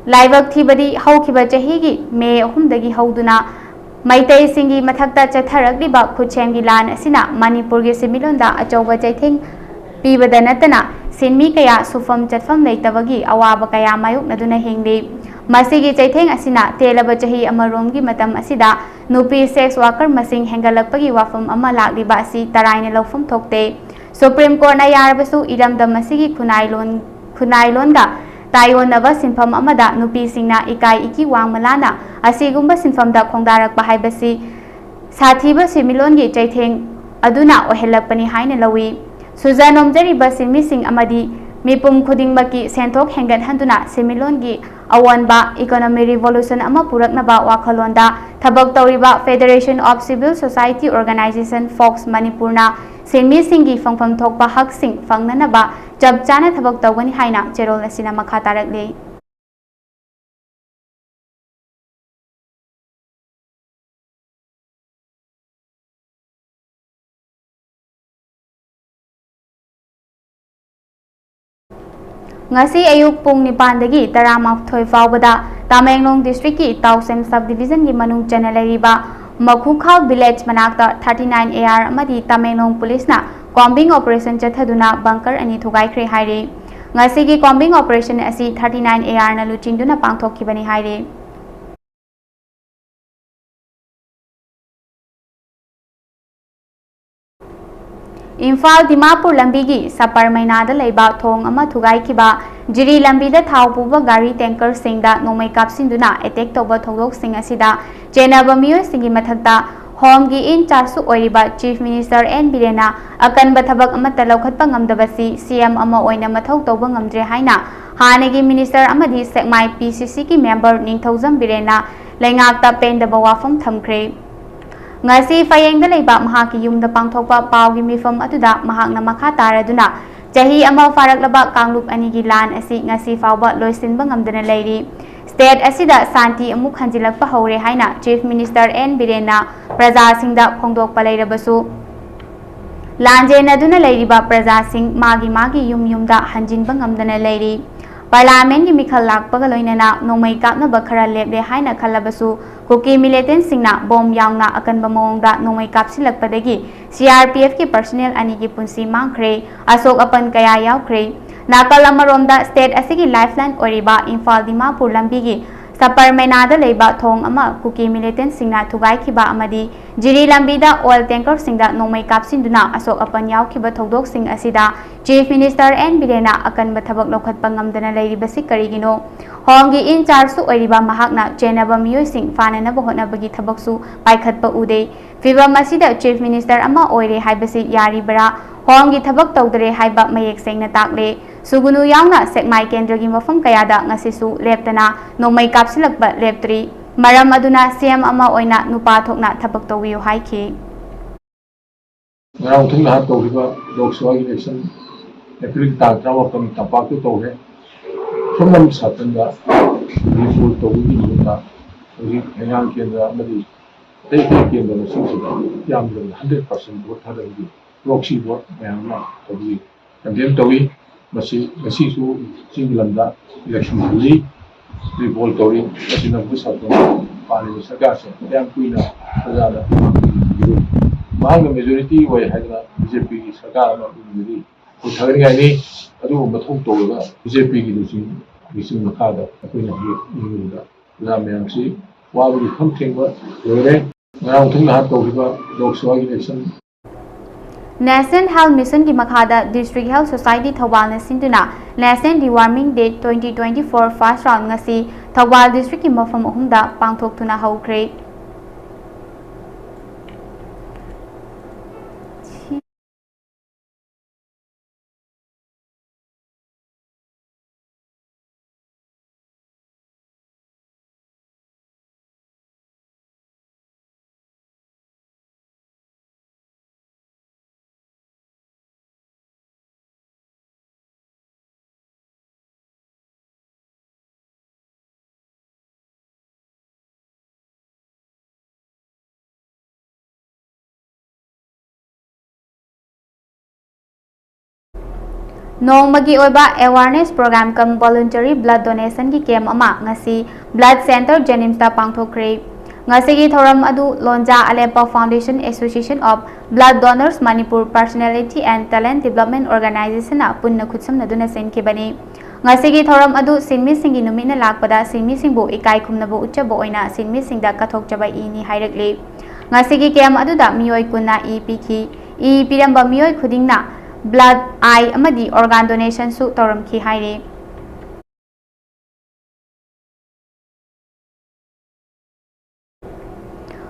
ꯂꯥꯏꯕꯛ ꯊꯤꯕꯗꯤ, ꯍꯧꯈꯤꯕ ꯆꯍꯤꯒꯤ May ꯑꯍꯨꯝꯗꯒꯤ ꯍꯧꯗꯨꯅ ꯃꯩꯇꯩꯁꯤꯡꯒꯤ ꯃꯊꯛꯇ ꯆꯠꯊꯔꯛꯂꯤꯕ ꯈꯨꯠꯁꯦꯝꯒꯤ ꯂꯥꯟ ꯑꯁꯤꯅ ꯃꯅꯤꯄꯨꯔꯒꯤ ꯁꯤꯟꯃꯤꯠꯂꯣꯟꯗ ꯑꯆꯧꯕ ꯆꯩꯊꯦꯡ ꯄꯤꯕꯗ ꯅꯠꯇꯅ ꯁꯤꯟꯃꯤ ꯀꯌꯥ ꯁꯨꯐꯝ ꯆꯠꯐꯝ ꯂꯩꯇꯕꯒꯤ ꯑꯋꯥꯕ ꯀꯌꯥ ꯃꯥꯌꯣꯛꯅꯗꯨꯅ ꯍꯤꯡꯂꯤ꯫ ꯃꯁꯤꯒꯤ ꯆꯩꯊꯦꯡ ꯑꯁꯤꯅ ꯇꯦꯜꯂꯕ ꯆꯍꯤ ꯑꯃꯔꯣꯝꯒꯤ ꯃꯇꯝ ꯑꯁꯤꯗ ꯅꯨꯄꯤ sex worker ꯃꯁꯤꯡ ꯍꯦꯟꯒꯠꯂꯛꯄꯒꯤ ꯋꯥꯐꯝ ꯑꯃ ꯂꯥꯛꯂꯤꯕ ꯑꯁꯤ ꯇꯔꯥꯏꯅ ꯂꯧꯐꯝ ꯊꯣꯛꯇꯦ꯫ ꯁꯨꯄ꯭ꯔꯤꯝ ꯀꯣꯔꯠꯅ ꯌꯥꯔꯕꯁꯨ ꯏꯔꯝꯗꯝ ꯑꯁꯤꯒꯤ ꯈꯨꯟꯅꯥꯏ ꯂꯣꯟ, ꯈꯨꯟꯅꯥꯏ ꯂꯣꯟꯒ ꯇꯥꯏꯑꯣꯟꯅꯕ ꯁꯤꯟꯐꯝ ꯑꯃꯗ ꯅꯨꯄꯤꯁꯤꯡꯅ ꯏꯀꯥꯏ ꯏꯀꯤ ꯋꯥꯡꯃ ꯂꯥꯅ ꯑꯁꯤꯒꯨꯝꯕ ꯁꯤꯟꯐꯝꯗ ꯈꯣꯡꯗꯥꯔꯛꯄ ꯍꯥꯏꯕꯁꯤ ꯁꯥꯊꯤꯕ ꯁꯦꯟꯃꯤꯠꯂꯣꯟꯒꯤ ꯆꯩꯊꯦꯡ ꯑꯗꯨꯅ ꯑꯣꯏꯍꯜꯂꯛꯄꯅꯤ ꯍꯥꯏꯅ ꯂꯧꯏ꯫ ꯁꯨꯖ ꯅꯣꯝꯖꯔꯤꯕ ꯁꯤꯟꯃꯤꯁꯤꯡ ꯑꯃꯗꯤ ꯃꯤꯄꯨꯝ ꯈꯨꯗꯤꯡꯃꯛꯀꯤ ꯁꯦꯟꯊꯣꯛ ꯍꯦꯟꯒꯠꯍꯟꯗꯨꯅ ꯁꯦꯟꯃꯤꯠꯂꯣꯟꯒꯤ ꯑꯑꯣꯟꯕ economy revolution ꯑꯃ ꯄꯨꯔꯛꯅꯕ ꯋꯥꯈꯜꯂꯣꯟꯗ ꯊꯕꯛ ꯇꯧꯔꯤꯕ Federation of Civil Society Organisation, fox, ꯃꯅꯤꯄꯨꯔꯅ ꯁꯤꯟꯃꯤꯁꯤꯡꯒꯤ ꯐꯪꯐꯝ ꯊꯣꯛꯄ ꯍꯛꯁꯤꯡ ꯐꯪꯅꯅꯕ ꯆꯞ ꯆꯥꯅ ꯊꯕꯛ ꯇꯧꯒꯅꯤ ꯍꯥꯏꯅ ꯆꯦꯔꯣꯜ ꯑꯁꯤꯅ ꯃꯈꯥ ꯇꯥꯔꯛꯂꯤ꯫ ꯉꯁꯤ ꯑꯌꯨꯛ ꯄꯨꯡ ꯅꯤꯄꯥꯟꯗꯒꯤ ꯇꯔꯥꯃꯥꯊꯣꯏ ꯐꯥꯎꯕꯗ ꯇꯥꯃꯦꯡꯂꯣꯡ district ꯀꯤ ꯇꯥꯎꯁꯦꯝ sub division ꯒꯤ ꯃꯅꯨꯡ ꯆꯟꯅ ꯂꯩꯔꯤꯕ ꯃꯈꯨꯈꯥꯜ village ꯃꯅꯥꯛꯇ thirty nine A R ꯑꯃꯗꯤ ꯇꯥꯃꯦꯡꯂꯣꯡ police ꯅ combing operation ꯆꯠꯊꯗꯨꯅ bunker ꯑꯅꯤ ꯊꯨꯒꯥꯏꯈ꯭ꯔꯦ ꯍꯥꯏꯔꯤ꯫ ꯉꯁꯤꯒꯤ combing operation ꯑꯁꯤ thirty nine A R ꯅ ꯂꯨꯆꯤꯡꯗꯨꯅ ꯄꯥꯡꯊꯣꯛꯈꯤꯕꯅꯤ ꯍꯥꯏꯔꯤ꯫ ꯏꯝꯐꯥꯜ ꯗꯤꯃꯥꯄꯨꯔ ꯂꯝꯕꯤꯒꯤ ꯁꯄꯔ ꯃꯩꯅꯥꯗ ꯂꯩꯕ ꯊꯣꯡ ꯑꯃ ꯊꯨꯒꯥꯏꯈꯤꯕ, ꯖꯤꯔꯤ ꯂꯝꯕꯤꯗ ꯊꯥꯎ ꯄꯨꯕ ꯒꯥꯔꯤ tanker ꯁꯤꯡꯗ ꯅꯣꯡꯃꯩ ꯀꯥꯞꯁꯤꯟꯗꯨꯅ attack ꯇꯧꯕ ꯊꯧꯗꯣꯛꯁꯤꯡ ꯑꯁꯤꯗ ꯆꯦꯟꯅꯕ ꯃꯤꯑꯣꯏꯁꯤꯡꯒꯤ ꯃꯊꯛꯇ Home ꯒꯤ in charge ꯁꯨ ꯑꯣꯏꯔꯤꯕ Chief Minister ꯑꯦꯟ ꯕꯤꯔꯦꯟꯅ ꯑꯀꯟꯕ ꯊꯕꯛ ꯑꯃꯠꯇ ꯂꯧꯈꯠꯄ ꯉꯝꯗꯕꯁꯤ C M ꯑꯃ ꯑꯣꯏꯅ ꯃꯊꯧ ꯇꯧꯕ ꯉꯝꯗ꯭ꯔꯦ ꯍꯥꯏꯅ ꯍꯥꯟꯅꯒꯤ minister ꯑꯃꯗꯤ ꯁꯦꯛꯃꯥꯏ P C C ꯒꯤ member ꯅꯤꯡꯊꯧꯖꯝ ꯕꯤꯔꯦꯟꯅ ꯂꯩꯉꯥꯛꯇ ꯄꯦꯟꯗꯕ ꯋꯥꯐꯝ ꯊꯝꯈ꯭ꯔꯦ꯫ ꯉꯁꯤ ꯐꯌꯦꯡꯗ ꯂꯩꯕ ꯃꯍꯥꯛꯀꯤ ꯌꯨꯝꯗ ꯄꯥꯡꯊꯣꯛꯄ ꯄꯥꯎꯒꯤ ꯃꯤꯐꯝ ꯑꯗꯨꯗ ꯃꯍꯥꯛꯅ ꯃꯈꯥ ꯇꯥꯔꯗꯨꯅ, ꯆꯍꯤ ꯑꯃ ꯐꯥꯔꯛꯂꯕ ꯀꯥꯡꯂꯨꯞ ꯑꯅꯤꯒꯤ ꯂꯥꯟ ꯑꯁꯤ ꯉꯁꯤ ꯐꯥꯎꯕ ꯂꯣꯏꯁꯤꯟꯕ ꯉꯝꯗꯅ ꯂꯩꯔꯤ꯫ State ꯑꯁꯤꯗ ꯁꯥꯟꯇꯤ ꯑꯃꯨꯛ ꯍꯟꯖꯤꯜꯂꯛꯄ ꯍꯧꯔꯦ ꯍꯥꯏꯅ Chief Minister ꯑꯦꯟ ꯕꯤꯔꯦꯟꯅ ꯄ꯭ꯔꯖꯥꯁꯤꯡꯗ ꯐꯣꯡꯗꯣꯛꯄ ꯂꯩꯔꯕꯁꯨ, ꯂꯥꯟꯖꯦꯟꯅꯗꯨꯅ ꯂꯩꯔꯤꯕ ꯄ꯭ꯔꯖꯥꯁꯤꯡ ꯃꯥꯒꯤ ꯃꯥꯒꯤ ꯌꯨꯝ ꯌꯨꯝꯗ ꯍꯟꯖꯤꯟꯕ ꯉꯝꯗꯅ ꯂꯩꯔꯤ꯫ Parliament ꯀꯤ ꯃꯤꯈꯜ ꯂꯥꯛꯄꯒ ꯂꯣꯏꯅꯅ ꯅꯣꯡꯃꯩ ꯀꯥꯞꯅꯕ ꯈꯔ ꯂꯦꯞꯂꯦ ꯍꯥꯏꯅ ꯈꯜꯂꯕꯁꯨ, ꯀꯨꯀꯤ militant ꯁꯤꯡꯅ bomb ꯌꯥꯎꯅ ꯑꯀꯟꯕ ꯃꯑꯣꯡꯗ ꯅꯣꯡꯃꯩ ꯀꯥꯞꯁꯤꯜꯂꯛꯄꯗꯒꯤ C R P F ꯀꯤ personnel ꯑꯅꯤꯒꯤ ꯄꯨꯟꯁꯤ ꯃꯥꯡꯈ꯭ꯔꯦ, ꯑꯁꯣꯛ ꯑꯄꯟ ꯀꯌꯥ ꯌꯥꯎꯈ꯭ꯔꯦ꯫ ꯅꯥꯀꯜ ꯑꯃꯔꯣꯝꯗ, state ꯑꯁꯤꯒꯤ lifeline ꯑꯣꯏꯔꯤꯕ ꯏꯝꯐꯥꯜ ꯗꯤꯃꯥꯄꯨꯔ ꯂꯝꯕꯤꯒꯤ ꯁꯄꯔꯃꯦꯅꯥꯗ ꯂꯩꯕ ꯊꯣꯡ ꯑꯃ ꯀꯨꯀꯤ ꯃꯤꯂꯤꯇꯦꯟꯁꯤꯡꯅ ꯊꯨꯒꯥꯏꯈꯤꯕ ꯑꯃꯗꯤ ꯖꯤꯔꯤ ꯂꯝꯕꯤꯗ ꯑꯣꯏꯜ ꯇꯦꯡꯀꯔꯁꯤꯡꯗ ꯅꯣꯡꯃꯩ ꯀꯥꯞꯁꯤꯟꯗꯨꯅ ꯑꯁꯣꯛ ꯑꯄꯟ ꯌꯥꯎꯈꯤꯕ ꯊꯧꯗꯣꯛꯁꯤꯡ ꯑꯁꯤꯗ ꯆꯤꯐ ꯃꯤꯅꯤꯁꯇꯔ ꯑꯦꯟ ꯕꯤꯔꯦꯟꯅ ꯑꯀꯟꯕ ꯊꯕꯛ ꯂꯧꯈꯠꯄ ꯉꯝꯗꯅ ꯂꯩꯔꯤꯕꯁꯤ ꯀꯔꯤꯒꯤꯅꯣ? ꯍꯣꯝꯒꯤ ꯏꯟ ꯆꯥꯔꯖꯁꯨ ꯑꯣꯏꯔꯤꯕ ꯃꯍꯥꯛꯅ ꯆꯦꯟꯅꯕ ꯃꯤꯑꯣꯏꯁꯤꯡ ꯐꯥꯅꯅꯕ ꯍꯣꯠꯅꯕꯒꯤ ꯊꯕꯛꯁꯨ ꯄꯥꯏꯈꯠꯄ ꯎꯗꯦ꯫ ꯐꯤꯚꯝ ꯑꯁꯤꯗ ꯆꯤꯐ ꯃꯤꯅꯤꯁꯇꯔ ꯑꯃ ꯑꯣꯏꯔꯦ ꯍꯥꯏꯕꯁꯤ ꯌꯥꯔꯤꯕꯔꯥ? ꯍꯣꯝꯒꯤ ꯊꯕꯛ ꯇꯧꯗꯔꯦ ꯍꯥꯏꯕ ꯃꯌꯦꯛ ꯁꯦꯡꯅ ꯇꯥꯛꯂꯦ꯫ ꯁꯨꯒꯨꯅꯨ ꯌꯥꯎꯅ ꯁꯦꯛꯃꯥꯏ ꯀꯦꯟꯗ꯭ꯔꯒꯤ ꯃꯐꯝ ꯀꯌꯥꯗ ꯉꯁꯤꯁꯨ ꯂꯦꯞꯇꯅ ꯅꯣꯡꯃꯩ ꯀꯥꯞꯁꯤꯜꯂꯛꯄ ꯂꯦꯞꯇ꯭ꯔꯤ꯫ ꯃꯔꯝ ꯑꯗꯨꯅ ꯁꯤ ꯑꯦꯝ ꯑꯃ ꯑꯣꯏꯅ ꯅꯨꯄꯥ ꯊꯣꯛꯅ ꯊꯕꯛ ꯇꯧꯕꯤꯌꯨ ꯍꯥꯏꯈꯤ꯫ ꯉꯔꯥꯡ ꯃꯊꯪ ꯅꯍꯥꯟ ꯇꯧꯈꯤꯕ ꯂꯣꯛ ꯁꯚꯥꯒꯤ ꯏꯂꯦꯛꯁꯟ ꯑꯦꯄ꯭ꯔꯤꯜ ꯇꯥꯡ ꯇꯔꯥꯃꯥꯄꯟ ꯇꯝꯄꯥꯛꯇ ꯇꯧꯔꯦ꯫ ꯁꯣꯝꯅ ꯁꯥꯇꯟꯗ ꯔꯤꯄꯣꯔꯠ ꯇꯧꯕꯒꯤ ꯃꯍꯨꯠꯇ ꯍꯧꯖꯤꯛ ꯍꯩꯉꯥꯡ ꯀꯦꯟꯗ꯭ꯔ ꯑꯃꯗꯤ ꯑꯇꯩ ꯑꯇꯩ ꯀꯦꯟꯗ꯭ꯔ ꯃꯁꯤꯡꯁꯤꯗ ꯌꯥꯝꯗ꯭ꯔꯕꯗ ꯍꯟꯗ꯭ꯔꯦꯠ ꯄꯥꯔꯁꯦꯟ ꯚꯣꯠ ꯊꯥꯗꯕꯒꯤ ꯄ꯭ꯔꯣꯛꯁꯤ ꯚꯣꯠ ꯃꯌꯥꯝ ꯑꯃ ꯇꯧꯕꯒꯤ ꯀꯟꯗꯦꯝ ꯇꯧꯏ꯫ ꯃꯁꯤ ꯉꯁꯤꯁꯨ ꯆꯤꯡꯒꯤ ꯂꯝꯗ ꯏꯂꯦꯛꯁꯟ ꯍꯧꯖꯤꯛ ꯔꯤꯄꯣꯔꯠ ꯇꯧꯔꯤ꯫ ꯃꯁꯤꯅ ꯃꯈꯣꯏ ꯁꯥꯇ꯭ꯔ ꯄꯥꯜꯂꯤꯕ ꯁꯔꯀꯥꯔꯁꯦ ꯀꯌꯥꯝ ꯀꯨꯏꯅ ꯄ꯭ꯔꯖꯥꯗ ꯃꯍꯥꯛꯅ ꯃꯦꯖꯣꯔꯤꯇꯤ ꯑꯣꯏ ꯍꯥꯏꯗꯅ ꯕꯤ ꯖꯦ ꯄꯤꯒꯤ ꯁꯔꯀꯥꯔ ꯑꯃ ꯑꯣꯏꯕꯗꯤ ꯑꯩꯈꯣꯏ ꯊꯥꯒꯠꯅꯤꯡꯉꯥꯏꯅꯤ꯫ ꯑꯗꯨꯕꯨ ꯃꯊꯧ ꯇꯧꯔꯒ ꯕꯤ ꯖꯦ ꯄꯤꯒꯤ ꯂꯨꯆꯤꯡ ꯂꯨꯆꯤꯡ ꯃꯈꯥꯗ ꯑꯩꯈꯣꯏꯅ ꯍꯧꯖꯤꯛ ꯌꯦꯡꯕꯗ ꯄ꯭ꯔꯖꯥ ꯃꯌꯥꯝꯁꯤ ꯋꯥꯕꯒꯤ ꯈꯝ ꯊꯦꯡꯕ ꯂꯣꯏꯔꯦ꯫ ꯉꯔꯥꯡ ꯃꯊꯪ ꯅꯍꯥꯟ ꯇꯧꯈꯤꯕ ꯂꯣꯛ ꯁꯚꯥꯒꯤ ꯏꯂꯦꯛꯁꯟ National Health Mission ꯒꯤ ꯃꯈꯥꯗ District Health Society ꯊꯧꯕꯥꯜꯅ ꯁꯤꯟꯗꯨꯅ National Deworming Day twenty twenty-four first round ꯉꯁꯤ ꯊꯧꯕꯥꯜ district ꯀꯤ ꯃꯐꯝ ꯑꯍꯨꯝꯗ ꯄꯥꯡꯊꯣꯛꯇꯨꯅ ꯍꯧꯈ꯭ꯔꯦ꯫ ꯅꯣꯡꯃꯒꯤ ꯑꯣꯏꯕ awareness program cum voluntary blood donation ꯒꯤ camp ꯑꯃ ꯉꯁꯤ Blood Centre JNIMS ꯇ ꯄꯥꯡꯊꯣꯛꯈ꯭ꯔꯦ꯫ ꯉꯁꯤꯒꯤ ꯊꯧꯔꯝ ꯑꯗꯨ ꯂꯣꯟꯖꯥ ꯑꯂꯦꯞꯄ Foundation, Association of Blood Donors Manipur, Personality and Talent Development Organisation ꯅ ꯄꯨꯟꯅ ꯈꯨꯠꯁꯝꯅꯗꯨꯅ ꯁꯤꯟꯈꯤꯕꯅꯤ꯫ ꯉꯁꯤꯒꯤ ꯊꯧꯔꯝ ꯑꯗꯨ ꯁꯤꯟꯃꯤꯁꯤꯡꯒꯤ ꯅꯨꯃꯤꯠꯅ ꯂꯥꯛꯄꯗ ꯁꯤꯟꯃꯤꯁꯤꯡꯕꯨ ꯏꯀꯥꯏ ꯈꯨꯝꯅꯕ ꯎꯠꯆꯕ ꯑꯣꯏꯅ ꯁꯤꯟꯃꯤꯁꯤꯡꯗ ꯀꯠꯊꯣꯛꯆꯕ ꯏꯅꯤ ꯍꯥꯏꯔꯛꯂꯤ꯫ ꯉꯁꯤꯒꯤ ꯀꯦꯝ ꯑꯗꯨꯗ ꯃꯤꯑꯣꯏ ꯀꯨꯟꯅ ꯏ ꯄꯤꯈꯤ꯫ ꯏ ꯄꯤꯔꯝꯕ ꯃꯤꯑꯣꯏ ꯈꯨꯗꯤꯡꯅ blood, eye ꯑꯃꯗꯤ organ donationꯁꯨ ꯇꯧꯔꯝꯈꯤ ꯍꯥꯏꯔꯤ꯫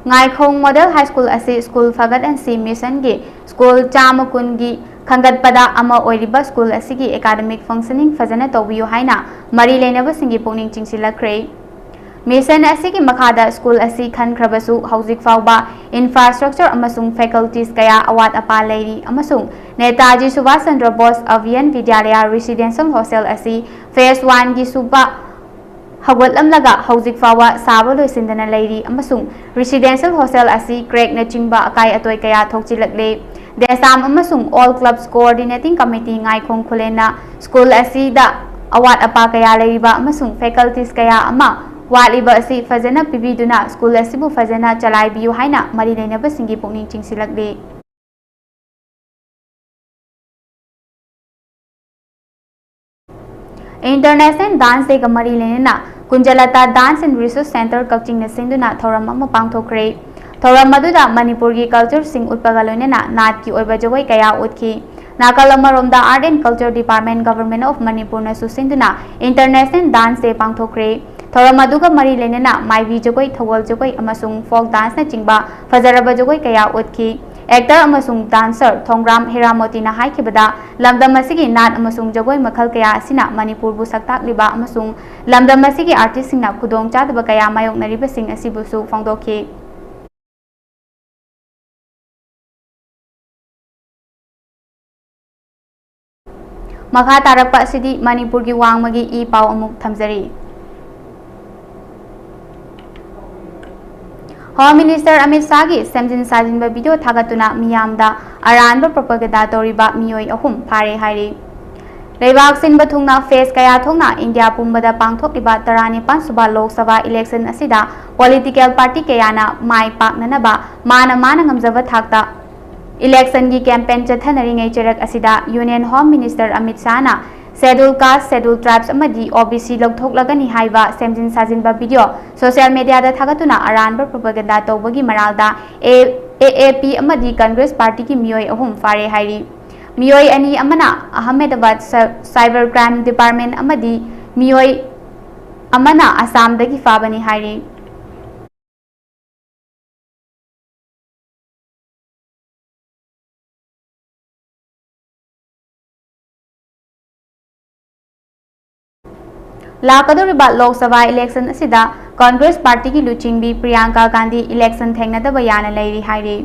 ꯉꯥꯏꯈꯣꯡ Model High School ꯑꯁꯤ ꯁ꯭ꯀꯨꯜ ꯐꯒꯠꯍꯟꯁꯤ ꯃꯤꯁꯟꯒꯤ ꯁ꯭ꯀꯨꯜ ꯆꯥꯝꯃ ꯀꯨꯟꯒꯤ ꯈꯟꯒꯠꯄꯗ ꯑꯃ ꯑꯣꯏꯔꯤꯕ ꯁ꯭ꯀꯨꯜ ꯑꯁꯤꯒꯤ academic functioning ꯐꯖꯅ ꯇꯧꯕꯤꯌꯨ ꯍꯥꯏꯅ ꯃꯔꯤ ꯂꯩꯅꯕꯁꯤꯡꯒꯤ ꯄꯨꯛꯅꯤꯡ ꯆꯤꯡꯁꯤꯜꯂꯛꯈ꯭ꯔꯦ꯫ ꯃꯤꯁꯟ ꯑꯁꯤꯒꯤ ꯃꯈꯥꯗ ꯁ꯭ꯀꯨꯜ ꯑꯁꯤ ꯈꯟꯈ꯭ꯔꯕꯁꯨ ꯍꯧꯖꯤꯛ ꯐꯥꯎꯕ infrastructure ꯑꯃꯁꯨꯡ faculties ꯀꯌꯥ ꯑꯋꯥꯠ ꯑꯄꯥ ꯂꯩꯔꯤ ꯑꯃꯁꯨꯡ ꯅꯦꯇꯥꯖꯤ ꯁꯨꯚꯥꯁ ꯆꯟꯗ꯭ꯔ ꯕꯣꯁ ꯑꯚꯤꯌꯟ ꯚꯤꯗ꯭ꯌꯥꯂꯌꯥ residential hostel ꯑꯁꯤ phase oneꯒꯤ ꯁꯨꯕ ꯍꯧꯒꯠꯂꯝꯂꯒ ꯍꯧꯖꯤꯛ ꯐꯥꯎꯕ ꯁꯥꯕ ꯂꯣꯏꯁꯤꯟꯗꯅ ꯂꯩꯔꯤ ꯑꯃꯁꯨꯡ residential hostel ꯑꯁꯤ crackꯅꯆꯤꯡꯕ ꯑꯀꯥꯏ ꯑꯇꯣꯏ ꯀꯌꯥ ꯊꯣꯛꯆꯤꯜꯂꯛꯂꯦ꯫ ꯗꯦꯁꯥꯝ ꯑꯃꯁꯨꯡ All Clubs Coordinating Committee Ngaikhong ꯈꯨꯂꯦꯟꯅ ꯁ꯭ꯀꯨꯜ ꯑꯁꯤꯗ ꯑꯋꯥꯠ ꯑꯄꯥ ꯀꯌꯥ ꯂꯩꯔꯤꯕ ꯑꯃꯁꯨꯡ faculties ꯀꯌꯥ ꯑꯃ ꯋꯥꯠꯂꯤꯕ ꯑꯁꯤ ꯐꯖꯅ ꯄꯤꯕꯤꯗꯨꯅ ꯁ꯭ꯀꯨꯜ ꯑꯁꯤꯕꯨ ꯐꯖꯅ ꯆꯂꯥꯏꯕꯤꯌꯨ ꯍꯥꯏꯅ ꯃꯔꯤ ꯂꯩꯅꯕꯁꯤꯡꯒꯤ ꯄꯨꯛꯅꯤꯡ ꯆꯤꯡꯁꯤꯜꯂꯛꯂꯤ꯫ International Dance Dayꯒ ꯃꯔꯤ ꯂꯩꯅꯅ ꯀꯨꯟꯖꯂꯇꯥ Dance and Resource Centre ꯀꯛꯆꯤꯡꯅ ꯁꯤꯟꯗꯨꯅ ꯊꯧꯔꯝ ꯑꯃ ꯄꯥꯡꯊꯣꯛꯈ꯭ꯔꯦ꯫ ꯊꯧꯔꯝ ꯑꯗꯨꯗ ꯃꯅꯤꯄꯨꯔꯒꯤ cultureꯁꯤꯡ ꯎꯠꯄꯒ ꯂꯣꯏꯅꯅ ꯅꯥꯠꯀꯤ ꯑꯣꯏꯕ ꯖꯒꯣꯏ ꯀꯌꯥ ꯎꯠꯈꯤ꯫ ꯅꯥꯀꯜ ꯑꯃꯔꯣꯝꯗ Art and Culture Department, Government of ꯃꯅꯤꯄꯨꯔꯅꯁꯨ ꯁꯤꯟꯗꯨꯅ International Dance Day ꯄꯥꯡꯊꯣꯛꯈ꯭ꯔꯦ꯫ ꯊꯧꯔꯝ ꯑꯗꯨꯒ ꯃꯔꯤ ꯂꯩꯅꯅ ꯃꯥꯏꯕꯤ ꯖꯒꯣꯏ, ꯊꯧꯒꯜ ꯖꯒꯣꯏ ꯑꯃꯁꯨꯡ folk danceꯅꯆꯤꯡꯕ ꯐꯖꯔꯕ ꯖꯒꯣꯏ ꯀꯌꯥ ꯎꯠꯈꯤ꯫ Actor ꯑꯃꯁꯨꯡ dancer ꯊꯣꯡꯒ꯭ꯔꯥꯝ ꯍꯦꯔꯥꯃꯣꯇꯤꯅ ꯍꯥꯏꯈꯤꯕꯗ, ꯂꯝꯗꯝ ꯑꯁꯤꯒꯤ ꯅꯥꯠ ꯑꯃꯁꯨꯡ ꯖꯒꯣꯏ ꯃꯈꯜ ꯀꯌꯥ ꯑꯁꯤꯅ ꯃꯅꯤꯄꯨꯔꯕꯨ ꯁꯛ ꯇꯥꯛꯂꯤꯕ ꯑꯃꯁꯨꯡ ꯂꯝꯗꯝ ꯑꯁꯤꯒꯤ artistꯁꯤꯡꯅ ꯈꯨꯗꯣꯡ ꯆꯥꯗꯕ ꯀꯌꯥ ꯃꯥꯌꯣꯛꯅꯔꯤꯕꯁꯤꯡ ꯑꯁꯤꯕꯨꯁꯨ ꯐꯣꯡꯗꯣꯛꯈꯤ꯫ ꯃꯈꯥ ꯇꯥꯔꯛꯄ ꯑꯁꯤꯗꯤ ꯃꯅꯤꯄꯨꯔꯒꯤ ꯋꯥꯡꯃꯒꯤ ꯏ ꯄꯥꯎ ꯑꯃꯨꯛ ꯊꯝꯖꯔꯤ꯫ Home Minister ꯑꯃꯤꯠ ꯁꯥꯍꯒꯤ ꯁꯦꯝꯖꯤꯟ ꯁꯥꯖꯤꯟꯕ video ꯊꯥꯒꯠꯇꯨꯅ ꯃꯤꯌꯥꯝꯗ ꯑꯔꯥꯟꯕ propaganda ꯇꯧꯔꯤꯕ ꯃꯤꯑꯣꯏ ꯑꯍꯨꯝ ꯐꯥꯔꯦ ꯍꯥꯏꯔꯤ꯫ ꯂꯩꯕꯥꯛ ꯁꯤꯟꯕ ꯊꯨꯡꯅ phase ꯀꯌꯥ ꯊꯣꯛꯅ ꯏꯟꯗꯤꯌꯥ ꯄꯨꯝꯕꯗ ꯄꯥꯡꯊꯣꯛꯂꯤꯕ ꯇꯔꯥꯅꯤꯄꯥꯟ ꯁꯨꯕ ꯂꯣꯛ ꯁꯚꯥ election ꯑꯁꯤꯗ political party ꯀꯌꯥꯅ ꯃꯥꯏ ꯄꯥꯛꯅꯅꯕ ꯃꯥꯅ ꯃꯥꯅ ꯉꯝꯖꯕ ꯊꯥꯛꯇ electionꯒꯤ campaign ꯆꯠꯊꯅꯔꯤꯉꯩ ꯆꯩꯔꯛ ꯑꯁꯤꯗ Union Home Minister Amit ꯁꯥꯍꯅ Schedule Caste, Schedule Tribes ꯑꯃꯗꯤ O B C ꯂꯧꯊꯣꯛꯂꯒꯅꯤ ꯍꯥꯏꯕ ꯁꯦꯝꯖꯤꯟ ꯁꯥꯖꯤꯟꯕ video social mediaꯗ ꯊꯥꯒꯠꯇꯨꯅ ꯑꯔꯥꯟꯕ propaganda ꯇꯧꯕꯒꯤ ꯃꯔꯥꯜꯗ A A P ꯑꯃꯗꯤ Congress Partyꯒꯤ ꯃꯤꯑꯣꯏ ꯑꯍꯨꯝ ꯐꯥꯔꯦ ꯍꯥꯏꯔꯤ꯫ ꯃꯤꯑꯣꯏ ꯑꯅꯤ ꯑꯃꯅ Ahmedabad Cy-, Cyber Crime Department ꯑꯃꯗꯤ ꯃꯤꯑꯣꯏ ꯑꯃꯅ ꯑꯁꯥꯝꯗꯒꯤ ꯐꯥꯕꯅꯤ ꯍꯥꯏꯔꯤ꯫ ꯂꯥꯛꯀꯗꯧꯔꯤꯕ ꯂꯣꯛ ꯁꯚꯥ election ꯑꯁꯤꯗ Congress Partyꯒꯤ ꯂꯨꯆꯤꯡꯕꯤ ꯄ꯭ꯔꯤꯌꯥꯡꯀꯥ ꯒꯥꯟꯙꯤ election ꯊꯦꯡꯅꯗꯕ ꯌꯥꯅ ꯂꯩꯔꯤ ꯍꯥꯏꯔꯤ꯫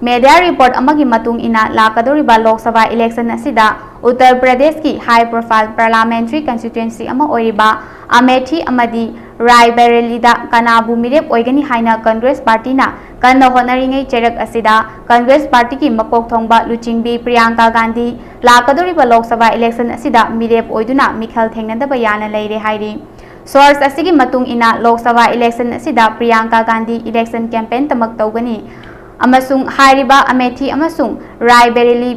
Media report ꯑꯃꯒꯤ ꯃꯇꯨꯡ ꯏꯟꯅ, ꯂꯥꯛꯀꯗꯧꯔꯤꯕ ꯂꯣꯛ ꯁꯚꯥ election ꯑꯁꯤꯗ ꯎꯠꯇꯔ ꯄ꯭ꯔꯗꯦꯁꯀꯤ high profile parliamentary constituency ꯑꯃ ꯑꯣꯏꯔꯤꯕ ꯑꯃꯦꯊꯤ ꯑꯃꯗꯤ ꯔꯥꯏꯕꯦꯔꯦꯂꯤꯗ ꯀꯅꯥꯕꯨ ꯃꯤꯔꯦꯞ ꯑꯣꯏꯒꯅꯤ ꯍꯥꯏꯅ Congress Partyꯅ ꯀꯟꯅ ꯍꯣꯠꯅꯔꯤꯉꯩ ꯆꯩꯔꯛ ꯑꯁꯤꯗ, Congress Partyꯒꯤ ꯃꯀꯣꯛ ꯊꯣꯡꯕ ꯂꯨꯆꯤꯡꯕꯤ ꯄ꯭ꯔꯤꯌꯥꯡꯀꯥ ꯒꯥꯟꯙꯤ ꯂꯥꯛꯀꯗꯧꯔꯤꯕ ꯂꯣꯛ ꯁꯚꯥ election ꯑꯁꯤꯗ ꯃꯤꯔꯦꯞ ꯑꯣꯏꯗꯨꯅ ꯃꯤꯈꯜ ꯊꯦꯡꯅꯗꯕ ꯌꯥꯅ ꯂꯩꯔꯦ ꯍꯥꯏꯔꯤ꯫ Source ꯑꯁꯤꯒꯤ ꯃꯇꯨꯡ ꯏꯟꯅ, ꯂꯣꯛ ꯁꯚꯥ election ꯑꯁꯤꯗ ꯄ꯭ꯔꯤꯌꯥꯡꯀꯥ ꯒꯥꯟꯙꯤ election campaign ꯇꯃꯛ ꯇꯧꯒꯅꯤ ꯑꯃꯁꯨꯡ ꯍꯥꯏꯔꯤꯕ ꯑꯃꯦꯊꯤ ꯑꯃꯁꯨꯡ ꯔꯥꯏꯕꯦꯔꯦꯂꯤ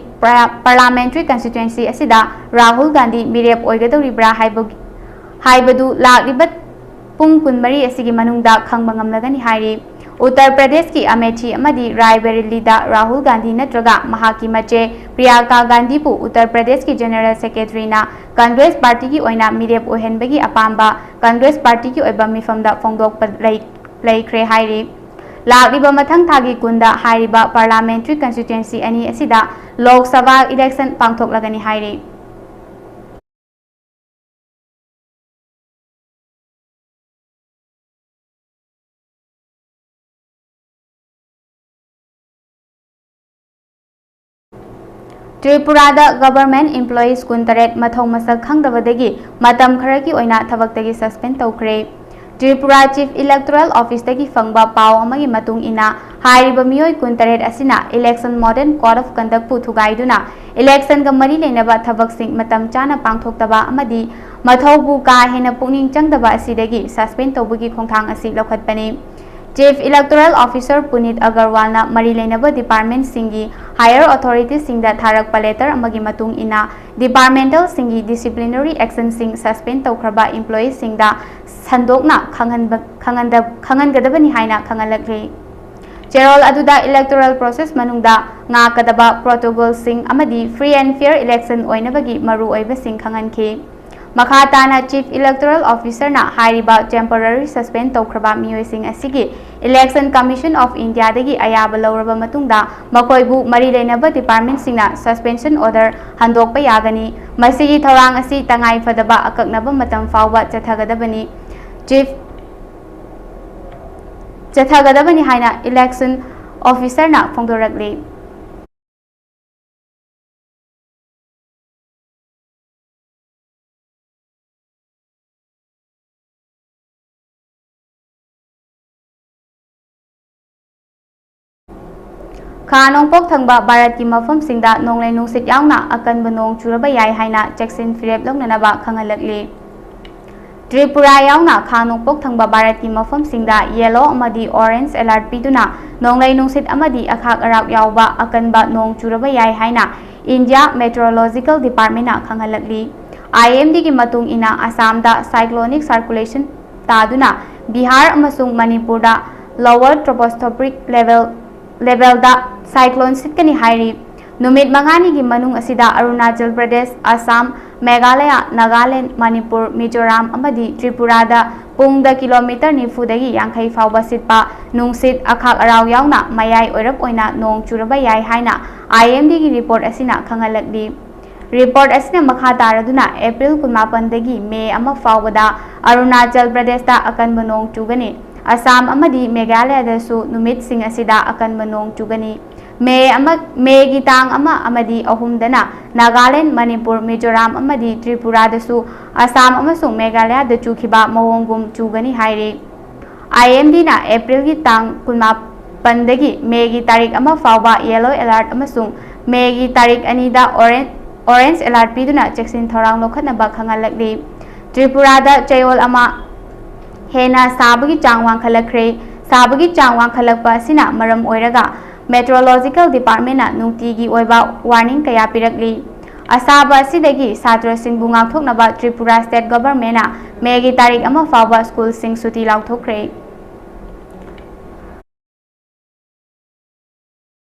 parliamentary constituency ꯑꯁꯤꯗ ꯔꯥꯍꯨꯜ ꯒꯥꯟꯙꯤ ꯃꯤꯔꯦꯞ ꯑꯣꯏꯒꯗꯧꯔꯤꯕ꯭ꯔꯥ ꯍꯥꯏꯕ-, ꯍꯥꯏꯕꯗꯨ ꯂꯥꯛꯂꯤꯕ ꯄꯨꯡ ꯀꯨꯟꯃꯔꯤ ꯑꯁꯤꯒꯤ ꯃꯅꯨꯡꯗ ꯈꯪꯕ ꯉꯝꯂꯒꯅꯤ ꯍꯥꯏꯔꯤ꯫ ꯎꯠꯇꯔ ꯄ꯭ꯔꯗꯦꯁꯀꯤ ꯑꯃꯦꯊꯤ ꯑꯃꯗꯤ ꯔꯥꯏꯕꯦꯔꯦꯂꯤꯗ ꯔꯥꯍꯨꯜ ꯒꯥꯟꯙꯤ ꯅꯠꯇ꯭ꯔꯒ ꯃꯍꯥꯛꯀꯤ ꯃꯆꯦ ꯄ꯭ꯔꯤꯌꯥꯡꯀꯥ ꯒꯥꯟꯙꯤꯕꯨ ꯎꯠꯇꯔ ꯄ꯭ꯔꯗꯦꯁꯀꯤ General Secretaryꯅ Congress Partyꯒꯤ ꯑꯣꯏꯅ ꯃꯤꯔꯦꯞ ꯑꯣꯏꯍꯟꯕꯒꯤ ꯑꯄꯥꯝꯕ Congress Partyꯒꯤ ꯑꯣꯏꯕ ꯃꯤꯐꯝꯗ ꯐꯣꯡꯗꯣꯛꯄ ꯂꯩ-, ꯂꯩꯈ꯭ꯔꯦ ꯍꯥꯏꯔꯤ꯫ ꯂꯥꯛꯂꯤꯕ ꯃꯊꯪ ꯊꯥꯒꯤ ꯀꯨꯟꯗ ꯍꯥꯏꯔꯤꯕ parliamentary constituency ꯑꯅꯤ ꯑꯁꯤꯗ ꯂꯣꯛ ꯁꯚꯥ election ꯄꯥꯡꯊꯣꯛꯂꯒꯅꯤ ꯍꯥꯏꯔꯤ꯫ ꯇ꯭ꯔꯤꯄꯨꯔꯥꯗ government employees ꯀꯨꯟꯇꯔꯦꯠ ꯃꯊꯧ ꯃꯁꯛ ꯈꯪꯗꯕꯗꯒꯤ ꯃꯇꯝ ꯈꯔꯒꯤ ꯑꯣꯏꯅ ꯊꯕꯛꯇꯒꯤ suspend ꯇꯧꯈ꯭ꯔꯦ꯫ ꯇ꯭ꯔꯤꯄꯨꯔꯥ Chief Electoral Officeꯇꯒꯤ ꯐꯪꯕ ꯄꯥꯎ ꯑꯃꯒꯤ ꯃꯇꯨꯡ ꯏꯟꯅ, ꯍꯥꯏꯔꯤꯕ ꯃꯤꯑꯣꯏ ꯀꯨꯟꯇꯔꯦꯠ ꯑꯁꯤꯅ election modern code of conductꯄꯨ ꯊꯨꯒꯥꯏꯗꯨꯅ electionꯒ ꯃꯔꯤ ꯂꯩꯅꯕ ꯊꯕꯛꯁꯤꯡ ꯃꯇꯝ ꯆꯥꯅ ꯄꯥꯡꯊꯣꯛꯇꯕ ꯑꯃꯗꯤ ꯃꯊꯧꯕꯨ ꯀꯥ ꯍꯦꯟꯅ ꯄꯨꯛꯅꯤꯡ ꯆꯪꯗꯕ ꯑꯁꯤꯗꯒꯤ suspend ꯇꯧꯕꯒꯤ ꯈꯣꯡꯊꯥꯡ ꯑꯁꯤ ꯂꯧꯈꯠꯄꯅꯤ꯫ Chief Electoral Officer ꯄꯨꯅꯤꯠ ꯑꯒꯔꯋꯥꯜꯅ ꯃꯔꯤ ꯂꯩꯅꯕ departmentꯁꯤꯡꯒꯤ Higher authoritiesꯁꯤꯡꯗ ꯊꯥꯔꯛꯄ letter ꯑꯃꯒꯤ ꯃꯇꯨꯡ ꯏꯟꯅ, departmentalꯁꯤꯡꯒꯤ disciplinary actionꯁꯤꯡ suspend ꯇꯧꯈ꯭ꯔꯕ employeesꯁꯤꯡꯗ ꯁꯟꯗꯣꯛꯅ ꯈꯪꯍꯟꯕ-, ꯈꯪꯍꯟꯗ-, ꯈꯪꯍꯟꯒꯗꯕꯅꯤ ꯍꯥꯏꯅ ꯈꯪꯍꯜꯂꯛꯂꯤ꯫ ꯆꯦꯔꯣꯜ ꯑꯗꯨꯗ electoral process ꯃꯅꯨꯡꯗ ꯉꯥꯛꯀꯗꯕ protocolꯁꯤꯡ ꯑꯃꯗꯤ free and fair election ꯑꯣꯏꯅꯕꯒꯤ ꯃꯔꯨꯑꯣꯏꯕꯁꯤꯡ ꯈꯪꯍꯟꯈꯤ꯫ ꯃꯈꯥ ꯇꯥꯅ Chief Electoral Officerꯅ ꯍꯥꯏꯔꯤꯕ temporary suspend ꯇꯧꯈ꯭ꯔꯕ ꯃꯤꯑꯣꯏꯁꯤꯡ ꯑꯁꯤꯒꯤ Election Commission of Indiaꯗꯒꯤ ꯑꯌꯥꯕ ꯂꯧꯔꯕ ꯃꯇꯨꯡꯗ ꯃꯈꯣꯏꯕꯨ ꯃꯔꯤ ꯂꯩꯅꯕ departmentꯁꯤꯡꯅ suspension order ꯍꯟꯗꯣꯛꯄ ꯌꯥꯒꯅꯤ꯫ ꯃꯁꯤꯒꯤ ꯊꯧꯔꯥꯡ ꯑꯁꯤ ꯇꯉꯥꯏ ꯐꯗꯕ ꯑꯀꯛꯅꯕ ꯃꯇꯝ ꯐꯥꯎꯕ ꯆꯠꯊꯒꯗꯕꯅꯤ꯫ Chief, ꯆꯠꯊꯒꯗꯕꯅꯤ ꯍꯥꯏꯅ election officerꯅ ꯐꯣꯡꯗꯣꯔꯛꯂꯤ꯫ ꯈꯥ ꯅꯣꯡꯄꯣꯛ ꯊꯪꯕ ꯚꯥꯔꯠꯀꯤ ꯃꯐꯝꯁꯤꯡꯗ ꯅꯣꯡꯂꯩ ꯅꯨꯡꯁꯤꯠ ꯌꯥꯎꯅ ꯑꯀꯟꯕ ꯅꯣꯡ ꯆꯨꯔꯕ ꯌꯥꯏ ꯍꯥꯏꯅ ꯆꯦꯛꯁꯤꯟ ꯐꯤꯔꯦꯞ ꯂꯧꯅꯅꯕ ꯈꯪꯍꯜꯂꯛꯂꯤ꯫ ꯇ꯭ꯔꯤꯄꯨꯔꯥ ꯌꯥꯎꯅ ꯈꯥ ꯅꯣꯡꯄꯣꯛ ꯊꯪꯕ ꯚꯥꯔꯠꯀꯤ ꯃꯐꯝꯁꯤꯡꯗ yellow ꯑꯃꯗꯤ orange alert ꯄꯤꯗꯨꯅ ꯅꯣꯡꯂꯩ ꯅꯨꯡꯁꯤꯠ ꯑꯃꯗꯤ ꯑꯈꯥꯛ ꯑꯔꯥꯛ ꯌꯥꯎꯕ ꯑꯀꯟꯕ ꯅꯣꯡ ꯆꯨꯔꯕ ꯌꯥꯏ ꯍꯥꯏꯅ India Meteorological Departmentꯅ ꯈꯪꯍꯜꯂꯛꯂꯤ꯫ IMDꯒꯤ ꯃꯇꯨꯡ ꯏꯟꯅ, ꯑꯁꯥꯝꯗ cyclonic circulation ꯇꯥꯗꯨꯅ ꯕꯤꯍꯥꯔ ꯑꯃꯁꯨꯡ ꯃꯅꯤꯄꯨꯔꯗ lower tropospheric level, levelꯗ cyclone ꯁꯤꯠꯀꯅꯤ ꯍꯥꯏꯔꯤ꯫ ꯅꯨꯃꯤꯠ ꯃꯉꯥꯅꯤꯒꯤ ꯃꯅꯨꯡ ꯑꯁꯤꯗ ꯑꯔꯨꯅꯥꯆꯜ ꯄ꯭ꯔꯗꯦꯁ, ꯑꯁꯥꯝ, ꯃꯦꯘꯥꯂꯌꯥ, ꯅꯥꯒꯥꯂꯦꯟ, ꯃꯅꯤꯄꯨꯔ, ꯃꯤꯖꯣꯔꯥꯝ ꯑꯃꯗꯤ ꯇ꯭ꯔꯤꯄꯨꯔꯥꯗ ꯄꯨꯡꯗ kilometre ꯅꯤꯐꯨꯗꯒꯤ ꯌꯥꯡꯈꯩ ꯐꯥꯎꯕ ꯁꯤꯠꯄ ꯅꯨꯡꯁꯤꯠ ꯑꯈꯥꯛ ꯑꯔꯥꯎ ꯌꯥꯎꯅ ꯃꯌꯥꯏ ꯑꯣꯏꯔꯞ ꯑꯣꯏꯅ ꯅꯣꯡ ꯆꯨꯔꯕ ꯌꯥꯏ ꯍꯥꯏꯅ IMDꯒꯤ report ꯑꯁꯤꯅ ꯈꯪꯍꯜꯂꯛꯂꯤ꯫ Report ꯑꯁꯤꯅ ꯃꯈꯥ ꯇꯥꯔꯗꯨꯅ ꯑꯦꯄ꯭ꯔꯤꯜ ꯀꯨꯟꯃꯥꯄꯟꯗꯒꯤ ꯃꯦ ꯑꯃ ꯐꯥꯎꯕꯗ ꯑꯔꯨꯅꯥꯆꯜ ꯄ꯭ꯔꯗꯦꯁꯇ ꯑꯀꯟꯕ ꯅꯣꯡ ꯆꯨꯒꯅꯤ꯫ ꯑꯁꯥꯝ ꯑꯃꯗꯤ ꯃꯦꯘꯥꯂꯌꯥꯗꯁꯨ ꯅꯨꯃꯤꯠꯁꯤꯡ ꯑꯁꯤꯗ ꯑꯀꯟꯕ ꯅꯣꯡ ꯆꯨꯒꯅꯤ꯫ ꯃꯦ ꯑꯃ, ꯃꯦꯒꯤ ꯇꯥꯡ ꯑꯃ ꯑꯃꯗꯤ ꯑꯍꯨꯝꯗꯅ ꯅꯥꯒꯥꯂꯦꯟ, ꯃꯅꯤꯄꯨꯔ, ꯃꯤꯖꯣꯔꯥꯝ ꯑꯃꯗꯤ ꯇ꯭ꯔꯤꯄꯨꯔꯥꯗꯁꯨ ꯑꯁꯥꯝ ꯑꯃꯁꯨꯡ ꯃꯦꯘꯥꯂꯌꯥꯗ ꯆꯨꯈꯤꯕ ꯃꯑꯣꯡꯒꯨꯝ ꯆꯨꯒꯅꯤ ꯍꯥꯏꯔꯤ꯫ IMDꯅ ꯑꯦꯄ꯭ꯔꯤꯜꯒꯤ ꯇꯥꯡ ꯀꯨꯟꯃꯥꯄꯟꯗꯒꯤ ꯃꯦꯒꯤ ꯇꯥꯔꯤꯛ ꯑꯃ ꯐꯥꯎꯕ yellow alert ꯑꯃꯁꯨꯡ ꯃꯦꯒꯤ ꯇꯥꯔꯤꯛ ꯑꯅꯤꯗ orange, orange alert ꯄꯤꯗꯨꯅ ꯆꯦꯛꯁꯤꯟ ꯊꯧꯔꯥꯡ ꯂꯧꯈꯠꯅꯕ ꯈꯪꯍꯜꯂꯛꯂꯤ꯫ ꯇ꯭ꯔꯤꯄꯨꯔꯥꯗ ꯆꯌꯣꯜ ꯑꯃ ꯍꯦꯟꯅ ꯁꯥꯕꯒꯤ ꯆꯥꯡ ꯋꯥꯡꯈꯠꯂꯛꯈ꯭ꯔꯦ꯫ ꯁꯥꯕꯒꯤ ꯆꯥꯡ ꯋꯥꯡꯈꯠꯂꯛꯄ ꯑꯁꯤꯅ ꯃꯔꯝ ꯑꯣꯏꯔꯒ Meteorological Departmentꯅ ꯅꯨꯡꯇꯤꯒꯤ ꯑꯣꯏꯕ warning ꯀꯌꯥ ꯄꯤꯔꯛꯂꯤ꯫ ꯑꯁꯥꯕ ꯑꯁꯤꯗꯒꯤ ꯁꯥꯇ꯭ꯔꯁꯤꯡꯕꯨ ꯉꯥꯛꯊꯣꯛꯅꯕ ꯇ꯭ꯔꯤꯄꯨꯔꯥ State Governmentꯅ Mayꯒꯤ ꯇꯥꯔꯤꯛ ꯑꯃ ꯐꯥꯎꯕ ꯁ꯭ꯀꯨꯜꯁꯤꯡ ꯁꯨꯇꯤ ꯂꯥꯎꯊꯣꯛꯈ꯭ꯔꯦ꯫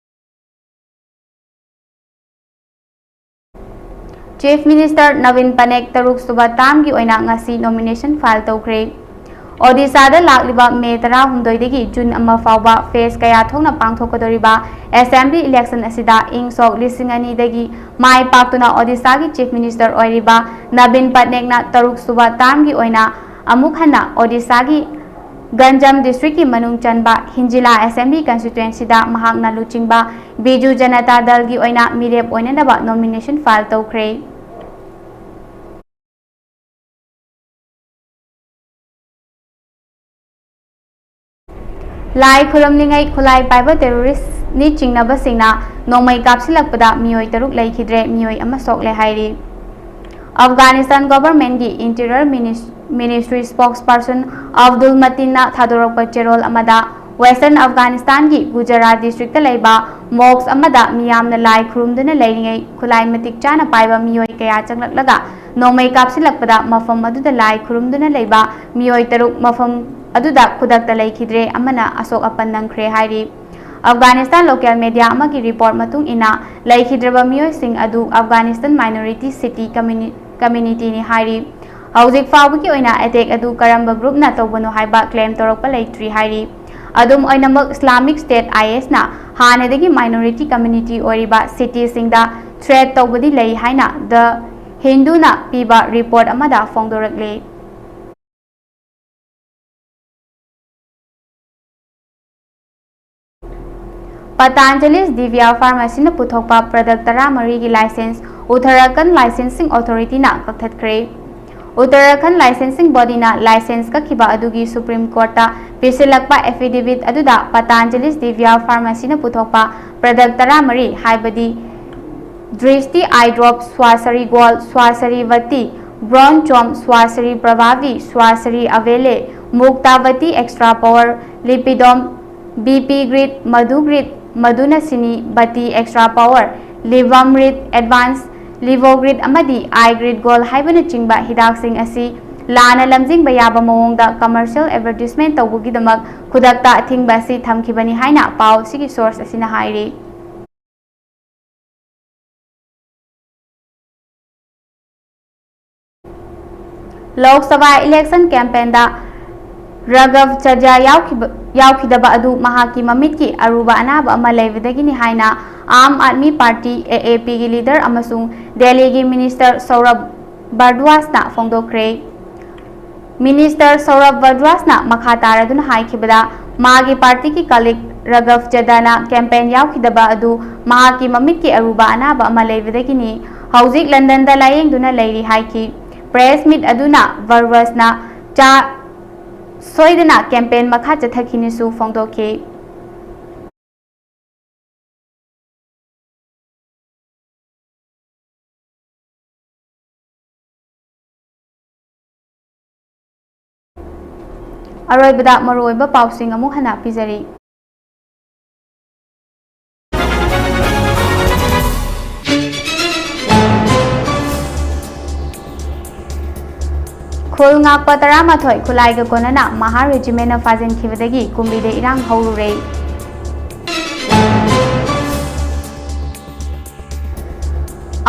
Chief Minister ꯅꯕꯤꯟ ꯄꯅꯦꯛ ꯇꯔꯨꯛ ꯁꯨꯕ termꯒꯤ ꯑꯣꯏꯅ ꯉꯁꯤ nomination file ꯇꯧꯈ꯭ꯔꯦ꯫ ꯑꯣꯗꯤꯁꯥꯗ ꯂꯥꯛꯂꯤꯕ ꯃꯦ ꯇꯔꯥꯍꯨꯝꯗꯣꯏꯗꯒꯤ ꯖꯨꯟ ꯑꯃ ꯐꯥꯎꯕ phase ꯀꯌꯥ ꯊꯣꯛꯅ ꯄꯥꯡꯊꯣꯛꯀꯗꯧꯔꯤꯕ assembly election ꯑꯁꯤꯗ ꯏꯪ ꯁꯣꯛ ꯂꯤꯁꯤꯡ ꯑꯅꯤꯗꯒꯤ ꯃꯥꯏ ꯄꯥꯛꯇꯨꯅ ꯑꯣꯗꯤꯁꯥꯒꯤ Chief Minister ꯑꯣꯏꯔꯤꯕ ꯅꯕꯤꯟ ꯄꯠꯅꯦꯛꯅ ꯇꯔꯨꯛ ꯁꯨꯕ termꯒꯤ ꯑꯣꯏꯅ ꯑꯃꯨꯛ ꯍꯟꯅ ꯑꯣꯗꯤꯁꯥꯒꯤ ꯒꯟꯖꯝ districtꯀꯤ ꯃꯅꯨꯡ ꯆꯟꯕ ꯍꯤꯟꯖꯤꯂꯥ assembly constituencyꯗ ꯃꯍꯥꯛꯅ ꯂꯨꯆꯤꯡꯕ ꯕꯤꯖꯨ ꯖꯅꯇꯥ ꯗꯜꯒꯤ ꯑꯣꯏꯅ ꯃꯤꯔꯦꯞ ꯑꯣꯏꯅꯅꯕ nomination file ꯇꯧꯈ꯭ꯔꯦ꯫ ꯂꯥꯏ ꯈꯨꯔꯨꯝꯂꯤꯉꯩ ꯈꯨꯠꯂꯥꯏ ꯄꯥꯏꯕ terroristꯅꯤ ꯆꯤꯡꯅꯕꯁꯤꯡꯅ ꯅꯣꯡꯃꯩ ꯀꯥꯞꯁꯤꯜꯂꯛꯄꯗ ꯃꯤꯑꯣꯏ ꯇꯔꯨꯛ ꯂꯩꯈꯤꯗ꯭ꯔꯦ, ꯃꯤꯑꯣꯏ ꯑꯃ ꯁꯣꯛꯂꯦ ꯍꯥꯏꯔꯤ꯫ Afghanistan governmentꯀꯤ Interior Minis-, Ministry spokesperson Abdul ꯃꯇꯤꯟꯅ ꯊꯥꯗꯣꯔꯛꯄ ꯆꯦꯔꯣꯜ ꯑꯃꯗ, Western Afghanistanꯒꯤ ꯒꯨꯖꯔꯥꯠ districtꯇ ꯂꯩꯕ mosque ꯑꯃꯗ ꯃꯤꯌꯥꯝꯅ ꯂꯥꯏ ꯈꯨꯔꯨꯝꯗꯨꯅ ꯂꯩꯔꯤꯉꯩ ꯈꯨꯠꯂꯥꯏ ꯃꯇꯤꯛ ꯆꯥꯅ ꯄꯥꯏꯕ ꯃꯤꯑꯣꯏ ꯀꯌꯥ ꯆꯪꯂꯛꯂꯒ ꯅꯣꯡꯃꯩ ꯀꯥꯞꯁꯤꯜꯂꯛꯄꯗ ꯃꯐꯝ ꯑꯗꯨꯗ ꯂꯥꯏ ꯈꯨꯔꯨꯝꯗꯨꯅ ꯂꯩꯕ ꯃꯤꯑꯣꯏ ꯇꯔꯨꯛ ꯃꯐꯝ ꯑꯗꯨꯗ ꯈꯨꯗꯛꯇ ꯂꯩꯈꯤꯗ꯭ꯔꯦ, ꯑꯃꯅ ꯑꯁꯣꯛ ꯑꯄꯟ ꯅꯪꯈ꯭ꯔꯦ ꯍꯥꯏꯔꯤ꯫ Afghanistan local media ꯑꯃꯒꯤ report ꯃꯇꯨꯡ ꯏꯟꯅ, ꯂꯩꯈꯤꯗ꯭ꯔꯕ ꯃꯤꯑꯣꯏꯁꯤꯡ ꯑꯗꯨ Afghanistan minority city communi-, communityꯅꯤ ꯍꯥꯏꯔꯤ꯫ ꯍꯧꯖꯤꯛ ꯐꯥꯎꯕꯒꯤ ꯑꯣꯏꯅ attack ꯑꯗꯨ ꯀꯔꯝꯕ groupꯅ ꯇꯧꯕꯅꯣ ꯍꯥꯏꯕ claim ꯇꯧꯔꯛꯄ ꯂꯩꯇ꯭ꯔꯤ ꯍꯥꯏꯔꯤ꯫ ꯑꯗꯨꯝ ꯑꯣꯏꯅꯃꯛ, Islamic State ISꯅ ꯍꯥꯟꯅꯗꯒꯤ minority community ꯑꯣꯏꯔꯤꯕ cityꯁꯤꯡꯗ threat ꯇꯧꯕꯗꯤ ꯂꯩ ꯍꯥꯏꯅ The Hinduꯅ ꯄꯤꯕ report ꯑꯃꯗ ꯐꯣꯡꯗꯣꯔꯛꯂꯤ꯫ Patanjali's Divya Pharmacyꯅ ꯄꯨꯊꯣꯛꯄ product ꯇꯔꯥꯃꯔꯤꯒꯤ license Uttarakhand Licensing Authorityꯅ ꯀꯛꯊꯠꯈ꯭ꯔꯦ꯫ Uttarakhand Licensing Bodyꯅ license ꯀꯛꯈꯤꯕ ꯑꯗꯨꯒꯤ Supreme Courtꯇ ꯄꯤꯁꯤꯜꯂꯛꯄ affidavit ꯑꯗꯨꯗ Patanjali's Divya Pharmacyꯅ ꯄꯨꯊꯣꯛꯄ product ꯇꯔꯥꯃꯔꯤ, ꯍꯥꯏꯕꯗꯤ Drishti Eye Drop, Swasari Gold, Swasari Vati, Bronze Chom, Swasari Prabhavi, Swasari Avele, Muktavati Extra Power, Lipidom, BP Grid, Madhu Grid, ꯃꯗꯨꯅ ꯁꯤꯅꯤ, ꯕꯇꯤ, extra power, Levomgrid advance, Levogrid ꯑꯃꯗꯤ iGrid Gold ꯍꯥꯏꯕꯅꯆꯤꯡꯕ ꯍꯤꯗꯥꯛꯁꯤꯡ ꯑꯁꯤ ꯂꯥꯟꯅ ꯂꯝꯖꯤꯡꯕ ꯌꯥꯕ ꯃꯑꯣꯡꯗ commercial advertisement ꯇꯧꯕꯒꯤꯗꯃꯛ ꯈꯨꯗꯛꯇ ꯑꯊꯤꯡꯕ ꯑꯁꯤ ꯊꯝꯈꯤꯕꯅꯤ ꯍꯥꯏꯅ ꯄꯥꯎ ꯑꯁꯤꯒꯤ source ꯑꯁꯤꯅ ꯍꯥꯏꯔꯤ꯫ ꯂꯣꯛ ꯁꯚꯥ election campaignꯗ ꯔꯥꯘꯕ ꯆꯙꯥ ꯌꯥꯎꯈꯤꯕ, ꯌꯥꯎꯈꯤꯗꯕ ꯑꯗꯨ ꯃꯍꯥꯛꯀꯤ ꯃꯃꯤꯠꯀꯤ ꯑꯔꯨꯕ ꯑꯅꯥꯕ ꯑꯃ ꯂꯩꯕꯗꯒꯤꯅꯤ ꯍꯥꯏꯅ ꯑꯥꯝ ꯑꯥꯗꯃꯤ ꯄꯥꯔꯇꯤ, AAPꯒꯤ leader ꯑꯃꯁꯨꯡ ꯗꯦꯜꯂꯤꯒꯤ minister ꯁꯧꯔꯚ ꯚꯥꯔꯗ꯭ꯋꯥꯖꯅ ꯐꯣꯡꯗꯣꯛꯈ꯭ꯔꯦ꯫ Minister ꯁꯧꯔꯚ ꯚꯥꯔꯗ꯭ꯋꯥꯖꯅ ꯃꯈꯥ ꯇꯥꯔꯗꯨꯅ ꯍꯥꯏꯈꯤꯕꯗ, ꯃꯥꯒꯤ ꯄꯥꯔꯇꯤꯒꯤ colleague ꯔꯥꯘꯕ ꯆꯙꯥꯅ campaign ꯌꯥꯎꯈꯤꯗꯕ ꯑꯗꯨ ꯃꯍꯥꯛꯀꯤ ꯃꯃꯤꯠꯀꯤ ꯑꯔꯨꯕ ꯑꯅꯥꯕ ꯑꯃ ꯂꯩꯕꯗꯒꯤꯅꯤ꯫ ꯍꯧꯖꯤꯛ ꯂꯟꯗꯟꯗ ꯂꯥꯌꯦꯡꯗꯨꯅ ꯂꯩꯔꯤ ꯍꯥꯏꯈꯤ꯫ Press meet ꯑꯗꯨꯅ ꯚꯥꯔꯗ꯭ꯋꯥꯖꯅ ꯆꯥ ꯁꯣꯏꯗꯅ campaign ꯃꯈꯥ ꯆꯠꯊꯈꯤꯅꯤꯁꯨ ꯐꯣꯡꯗꯣꯛꯈꯤ꯫ ꯑꯔꯣꯏꯕꯗ ꯃꯔꯨꯑꯣꯏꯕ ꯄꯥꯎꯁꯤꯡ ꯑꯃꯨꯛ ꯍꯟꯅ ꯄꯤꯖꯔꯤ꯫ ꯈꯨꯜ ꯉꯥꯛꯄ ꯇꯔꯥꯃꯥꯊꯣꯏ ꯈꯨꯠꯂꯥꯏꯒ ꯀꯣꯟꯅꯅ ꯃꯍꯥ regimentꯅ ꯐꯥꯖꯤꯟꯈꯤꯕꯗꯒꯤ ꯀꯨꯝꯕꯤꯗ ꯏꯔꯥꯡ ꯍꯧꯔꯨꯔꯦ꯫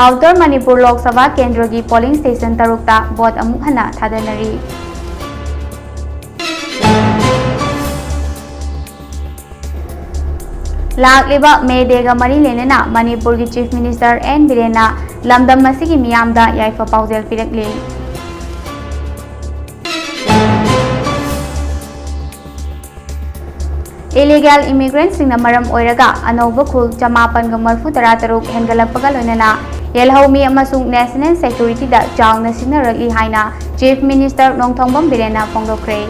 Outer ꯃꯅꯤꯄꯨꯔ ꯂꯣꯛ ꯁꯚꯥ ꯀꯦꯟꯗ꯭ꯔꯒꯤ polling station ꯇꯔꯨꯛꯇ vote ꯑꯃꯨꯛ ꯍꯟꯅ ꯊꯥꯗꯅꯔꯤ꯫ ꯂꯥꯛꯂꯤꯕ May Dayꯒ ꯃꯔꯤ ꯂꯩꯅꯅ ꯃꯅꯤꯄꯨꯔꯒꯤ Chief Minister ꯑꯦꯟ ꯕꯤꯔꯦꯟꯅ ꯂꯝꯗꯝ ꯑꯁꯤꯒꯤ ꯃꯤꯌꯥꯝꯗ ꯌꯥꯏꯐ ꯄꯥꯎꯖꯦꯜ ꯄꯤꯔꯛꯂꯤ꯫ Illegal immigrantꯁꯤꯡꯅ ꯃꯔꯝ ꯑꯣꯏꯔꯒ ꯑꯅꯧꯕ ꯈꯨꯜ ꯆꯃꯥꯄꯟꯒ ꯃꯔꯤꯐꯨ ꯇꯔꯥ ꯇꯔꯨꯛ ꯍꯦꯟꯒꯠꯂꯛꯄꯒ ꯂꯣꯏꯅꯅ ꯌꯦꯜꯍꯧꯃꯤ ꯑꯃꯁꯨꯡ national securityꯗ ꯆꯥꯎꯅ ꯁꯤꯡꯅꯔꯛꯂꯤ ꯍꯥꯏꯅ Chief Minister ꯅꯣꯡꯊꯣꯝꯕꯝ ꯕꯤꯔꯦꯟꯅ ꯐꯣꯡꯗꯣꯛꯈ꯭ꯔꯦ꯫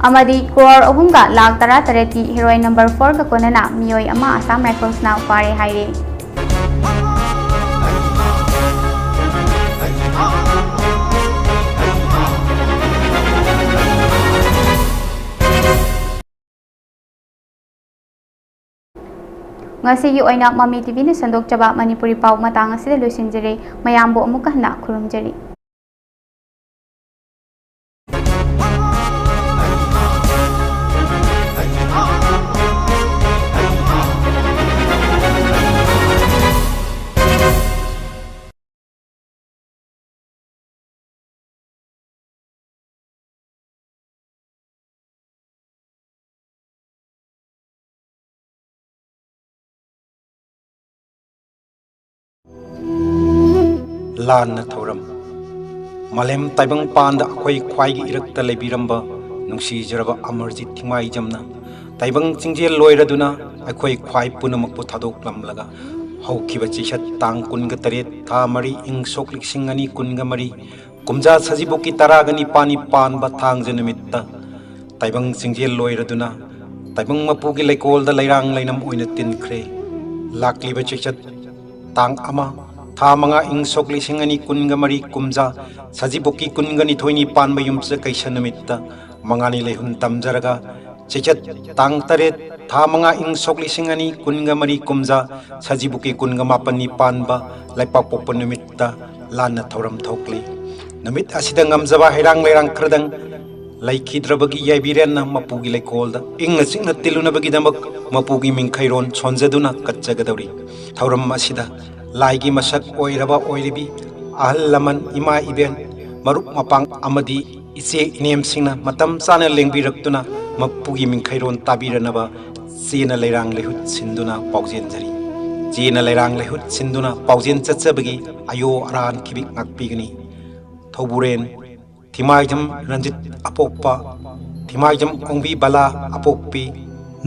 ꯑꯃꯗꯤ crore ꯑꯍꯨꯝꯒ ꯂꯥꯈ ꯇꯔꯥ ꯇꯔꯦꯠꯀꯤ heroin number fourꯒ ꯀꯣꯟꯅꯅ ꯃꯤꯑꯣꯏ ꯑꯃ Assam Riflesꯅ ꯐꯥꯔꯦ ꯍꯥꯏꯔꯦ꯫ ꯉꯁꯤꯒꯤ ꯑꯣꯏꯅ ꯃꯃꯤ ꯇꯤꯚꯤꯅ ꯁꯟꯗꯣꯛꯆꯕ ꯃꯅꯤꯄꯨꯔꯤ ꯄꯥꯎ ꯃꯇꯥꯡ ꯑꯁꯤꯗ ꯂꯣꯏꯁꯤꯟꯖꯔꯦ꯫ ꯃꯌꯥꯝꯕꯨ ꯑꯃꯨꯛꯀ ꯍꯟꯅ ꯈꯨꯔꯨꯝꯖꯔꯤ꯫ ꯂꯥꯟꯅ ꯊꯧꯔꯝ꯫ ꯃꯥꯂꯦꯝ ꯇꯥꯏꯕꯪ ꯄꯥꯟꯗ ꯑꯩꯈꯣꯏ ꯈ꯭ꯋꯥꯏꯒꯤ ꯏꯔꯛꯇ ꯂꯩꯕꯤꯔꯝꯕ ꯅꯨꯡꯁꯤꯖꯔꯕ ꯑꯃꯔꯖꯤꯠ ꯊꯤꯡꯃꯥꯏꯖꯝꯅ ꯇꯥꯏꯕꯪ ꯆꯤꯡꯖꯦꯜ ꯂꯣꯏꯔꯗꯨꯅ ꯑꯩꯈꯣꯏ ꯈ꯭ꯋꯥꯏ ꯄꯨꯝꯅꯃꯛꯄꯨ ꯊꯥꯗꯣꯛꯂꯝꯂꯒ ꯍꯧꯈꯤꯕ ꯆꯩꯆꯠ ꯇꯥꯡ ꯀꯨꯟꯒ ꯇꯔꯦꯠ, ꯊꯥ ꯃꯔꯤ, ꯏꯪ ꯁꯣꯛ ꯂꯤꯁꯤꯡ ꯑꯅꯤ ꯀꯨꯟꯒ ꯃꯔꯤ, ꯀꯨꯝꯖꯥ ꯁꯖꯤꯕꯨꯒꯤ ꯇꯔꯥꯒ ꯅꯤꯄꯥꯟꯅꯤ ꯄꯥꯟꯕ ꯊꯥꯡꯖ ꯅꯨꯃꯤꯠꯇ ꯇꯥꯏꯕꯪ ꯆꯤꯡꯖꯦꯜ ꯂꯣꯏꯔꯗꯨꯅ ꯇꯥꯏꯕꯪ ꯃꯄꯨꯒꯤ ꯂꯩꯀꯣꯜꯗ ꯂꯩꯔꯥꯡ ꯂꯩꯅꯝ ꯑꯣꯏꯅ ꯇꯤꯟꯈ꯭ꯔꯦ꯫ ꯂꯥꯛꯂꯤꯕ ꯆꯩꯆꯠ ꯇꯥꯡ ꯑꯃ, ꯊꯥ ꯃꯉꯥ, ꯏꯪ ꯁꯣꯛ ꯂꯤꯁꯤꯡ ꯑꯅꯤ ꯀꯨꯟꯒ ꯃꯔꯤ, ꯀꯨꯝꯖꯥ ꯁꯖꯤꯕꯨꯒꯤ ꯀꯨꯟꯒ ꯅꯤꯊꯣꯏꯅꯤ ꯄꯥꯟꯕ ꯌꯨꯝꯁꯀꯩꯁ ꯅꯨꯃꯤꯠꯇ ꯃꯉꯥꯅꯤ ꯂꯩꯍꯨꯟ ꯇꯝꯖꯔꯒ, ꯆꯩꯆꯠ ꯇꯥꯡ ꯇꯔꯦꯠ, ꯊꯥ ꯃꯉꯥ, ꯏꯪ ꯁꯣꯛ ꯂꯤꯁꯤꯡ ꯑꯅꯤ ꯀꯨꯟꯒ ꯃꯔꯤ, ꯀꯨꯝꯖꯥ ꯁꯖꯤꯕꯨꯒꯤ ꯀꯨꯟꯒ ꯃꯥꯄꯟꯅꯤ ꯄꯥꯟꯕ ꯂꯩꯄꯥꯛꯄꯣꯛꯄ ꯅꯨꯃꯤꯠꯇ ꯂꯥꯟꯅ ꯊꯧꯔꯝ ꯊꯣꯛꯂꯤ꯫ ꯅꯨꯃꯤꯠ ꯑꯁꯤꯗ ꯉꯝꯖꯕ ꯍꯩꯔꯥꯡ ꯂꯩꯔꯥꯡ ꯈꯔꯗꯪ ꯂꯩꯈꯤꯗ꯭ꯔꯕꯒꯤ ꯌꯥꯏꯕꯤꯔꯦꯟꯅ ꯃꯄꯨꯒꯤ ꯂꯩꯀꯣꯜꯗ ꯏꯪꯅ ꯆꯤꯛꯅ ꯇꯤꯜꯂꯨꯅꯕꯒꯤꯗꯃꯛ ꯃꯄꯨꯒꯤ ꯃꯤꯡꯈꯩꯔꯣꯟ ꯁꯣꯟꯖꯗꯨꯅ ꯀꯠꯆꯒꯗꯧꯔꯤ꯫ ꯊꯧꯔꯝ ꯑꯁꯤꯗ ꯂꯥꯏꯒꯤ ꯃꯁꯛ ꯑꯣꯏꯔꯕ ꯑꯣꯏꯔꯤꯕꯤ ꯑꯍꯜ ꯂꯃꯟ, ꯏꯃꯥ ꯏꯕꯦꯟ, ꯃꯔꯨꯞ ꯃꯄꯥꯡ ꯑꯃꯗꯤ ꯏꯆꯦ ꯏꯅꯦꯝꯁꯤꯡꯅ ꯃꯇꯝ ꯆꯥꯅ ꯂꯦꯡꯕꯤꯔꯛꯇꯨꯅ ꯃꯄꯨꯒꯤ ꯃꯤꯡꯈꯩꯔꯣꯟ ꯇꯥꯕꯤꯔꯅꯕ ꯆꯦꯅ ꯂꯩꯔꯥꯡ ꯂꯩꯍꯨꯠ ꯁꯤꯟꯗꯨꯅ ꯄꯥꯎꯖꯦꯟꯖꯔꯤ꯫ ꯆꯦꯅ ꯂꯩꯔꯥꯡ ꯂꯩꯍꯨꯠ ꯁꯤꯟꯗꯨꯅ ꯄꯥꯎꯖꯦꯟ ꯆꯠꯆꯕꯒꯤ ꯑꯌꯣ ꯑꯔꯥꯟ ꯈꯤꯕꯤꯛ ꯉꯥꯛꯄꯤꯒꯅꯤ꯫ ꯊꯧꯕꯨꯔꯦꯟ ꯊꯤꯃꯥꯏꯖꯝ ꯔꯟꯖꯤꯠ ꯑꯄꯣꯛꯄ, ꯊꯤꯃꯥꯏꯖꯝ ꯑꯣꯡꯕꯤ ꯕꯂꯥ ꯑꯄꯣꯛꯄꯤ,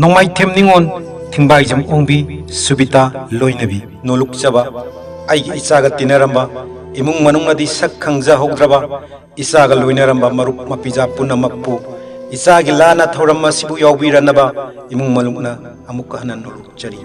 ꯅꯣꯡꯃꯥꯏꯊꯦꯝ ꯅꯤꯉꯣꯜ ꯊꯤꯡꯕꯥꯏꯖꯝ ꯑꯣꯡꯕꯤ ꯁꯨꯕꯤꯇꯥ ꯂꯣꯏꯅꯕꯤ꯫ ꯅꯣꯂꯨꯛꯆꯕ ꯑꯩꯒꯤ ꯏꯆꯥꯒ ꯇꯤꯟꯅꯔꯝꯕ, ꯏꯃꯨꯡ ꯃꯅꯨꯡꯅꯗꯤ ꯁꯛ ꯈꯪꯖꯍꯧꯗ꯭ꯔꯕ, ꯏꯆꯥꯒ ꯂꯣꯏꯅꯔꯝꯕ ꯃꯔꯨꯞ ꯃꯄꯤꯖꯥ ꯄꯨꯝꯅꯃꯛꯄꯨ ꯏꯆꯥꯒꯤ ꯂꯥꯟꯅ ꯊꯧꯔꯝ ꯑꯁꯤꯕꯨ ꯌꯥꯎꯕꯤꯔꯅꯕ ꯏꯃꯨꯡ ꯃꯅꯨꯡꯅ ꯑꯃꯨꯛꯀ ꯍꯟꯅ ꯅꯣꯂꯨꯛꯆꯔꯤ꯫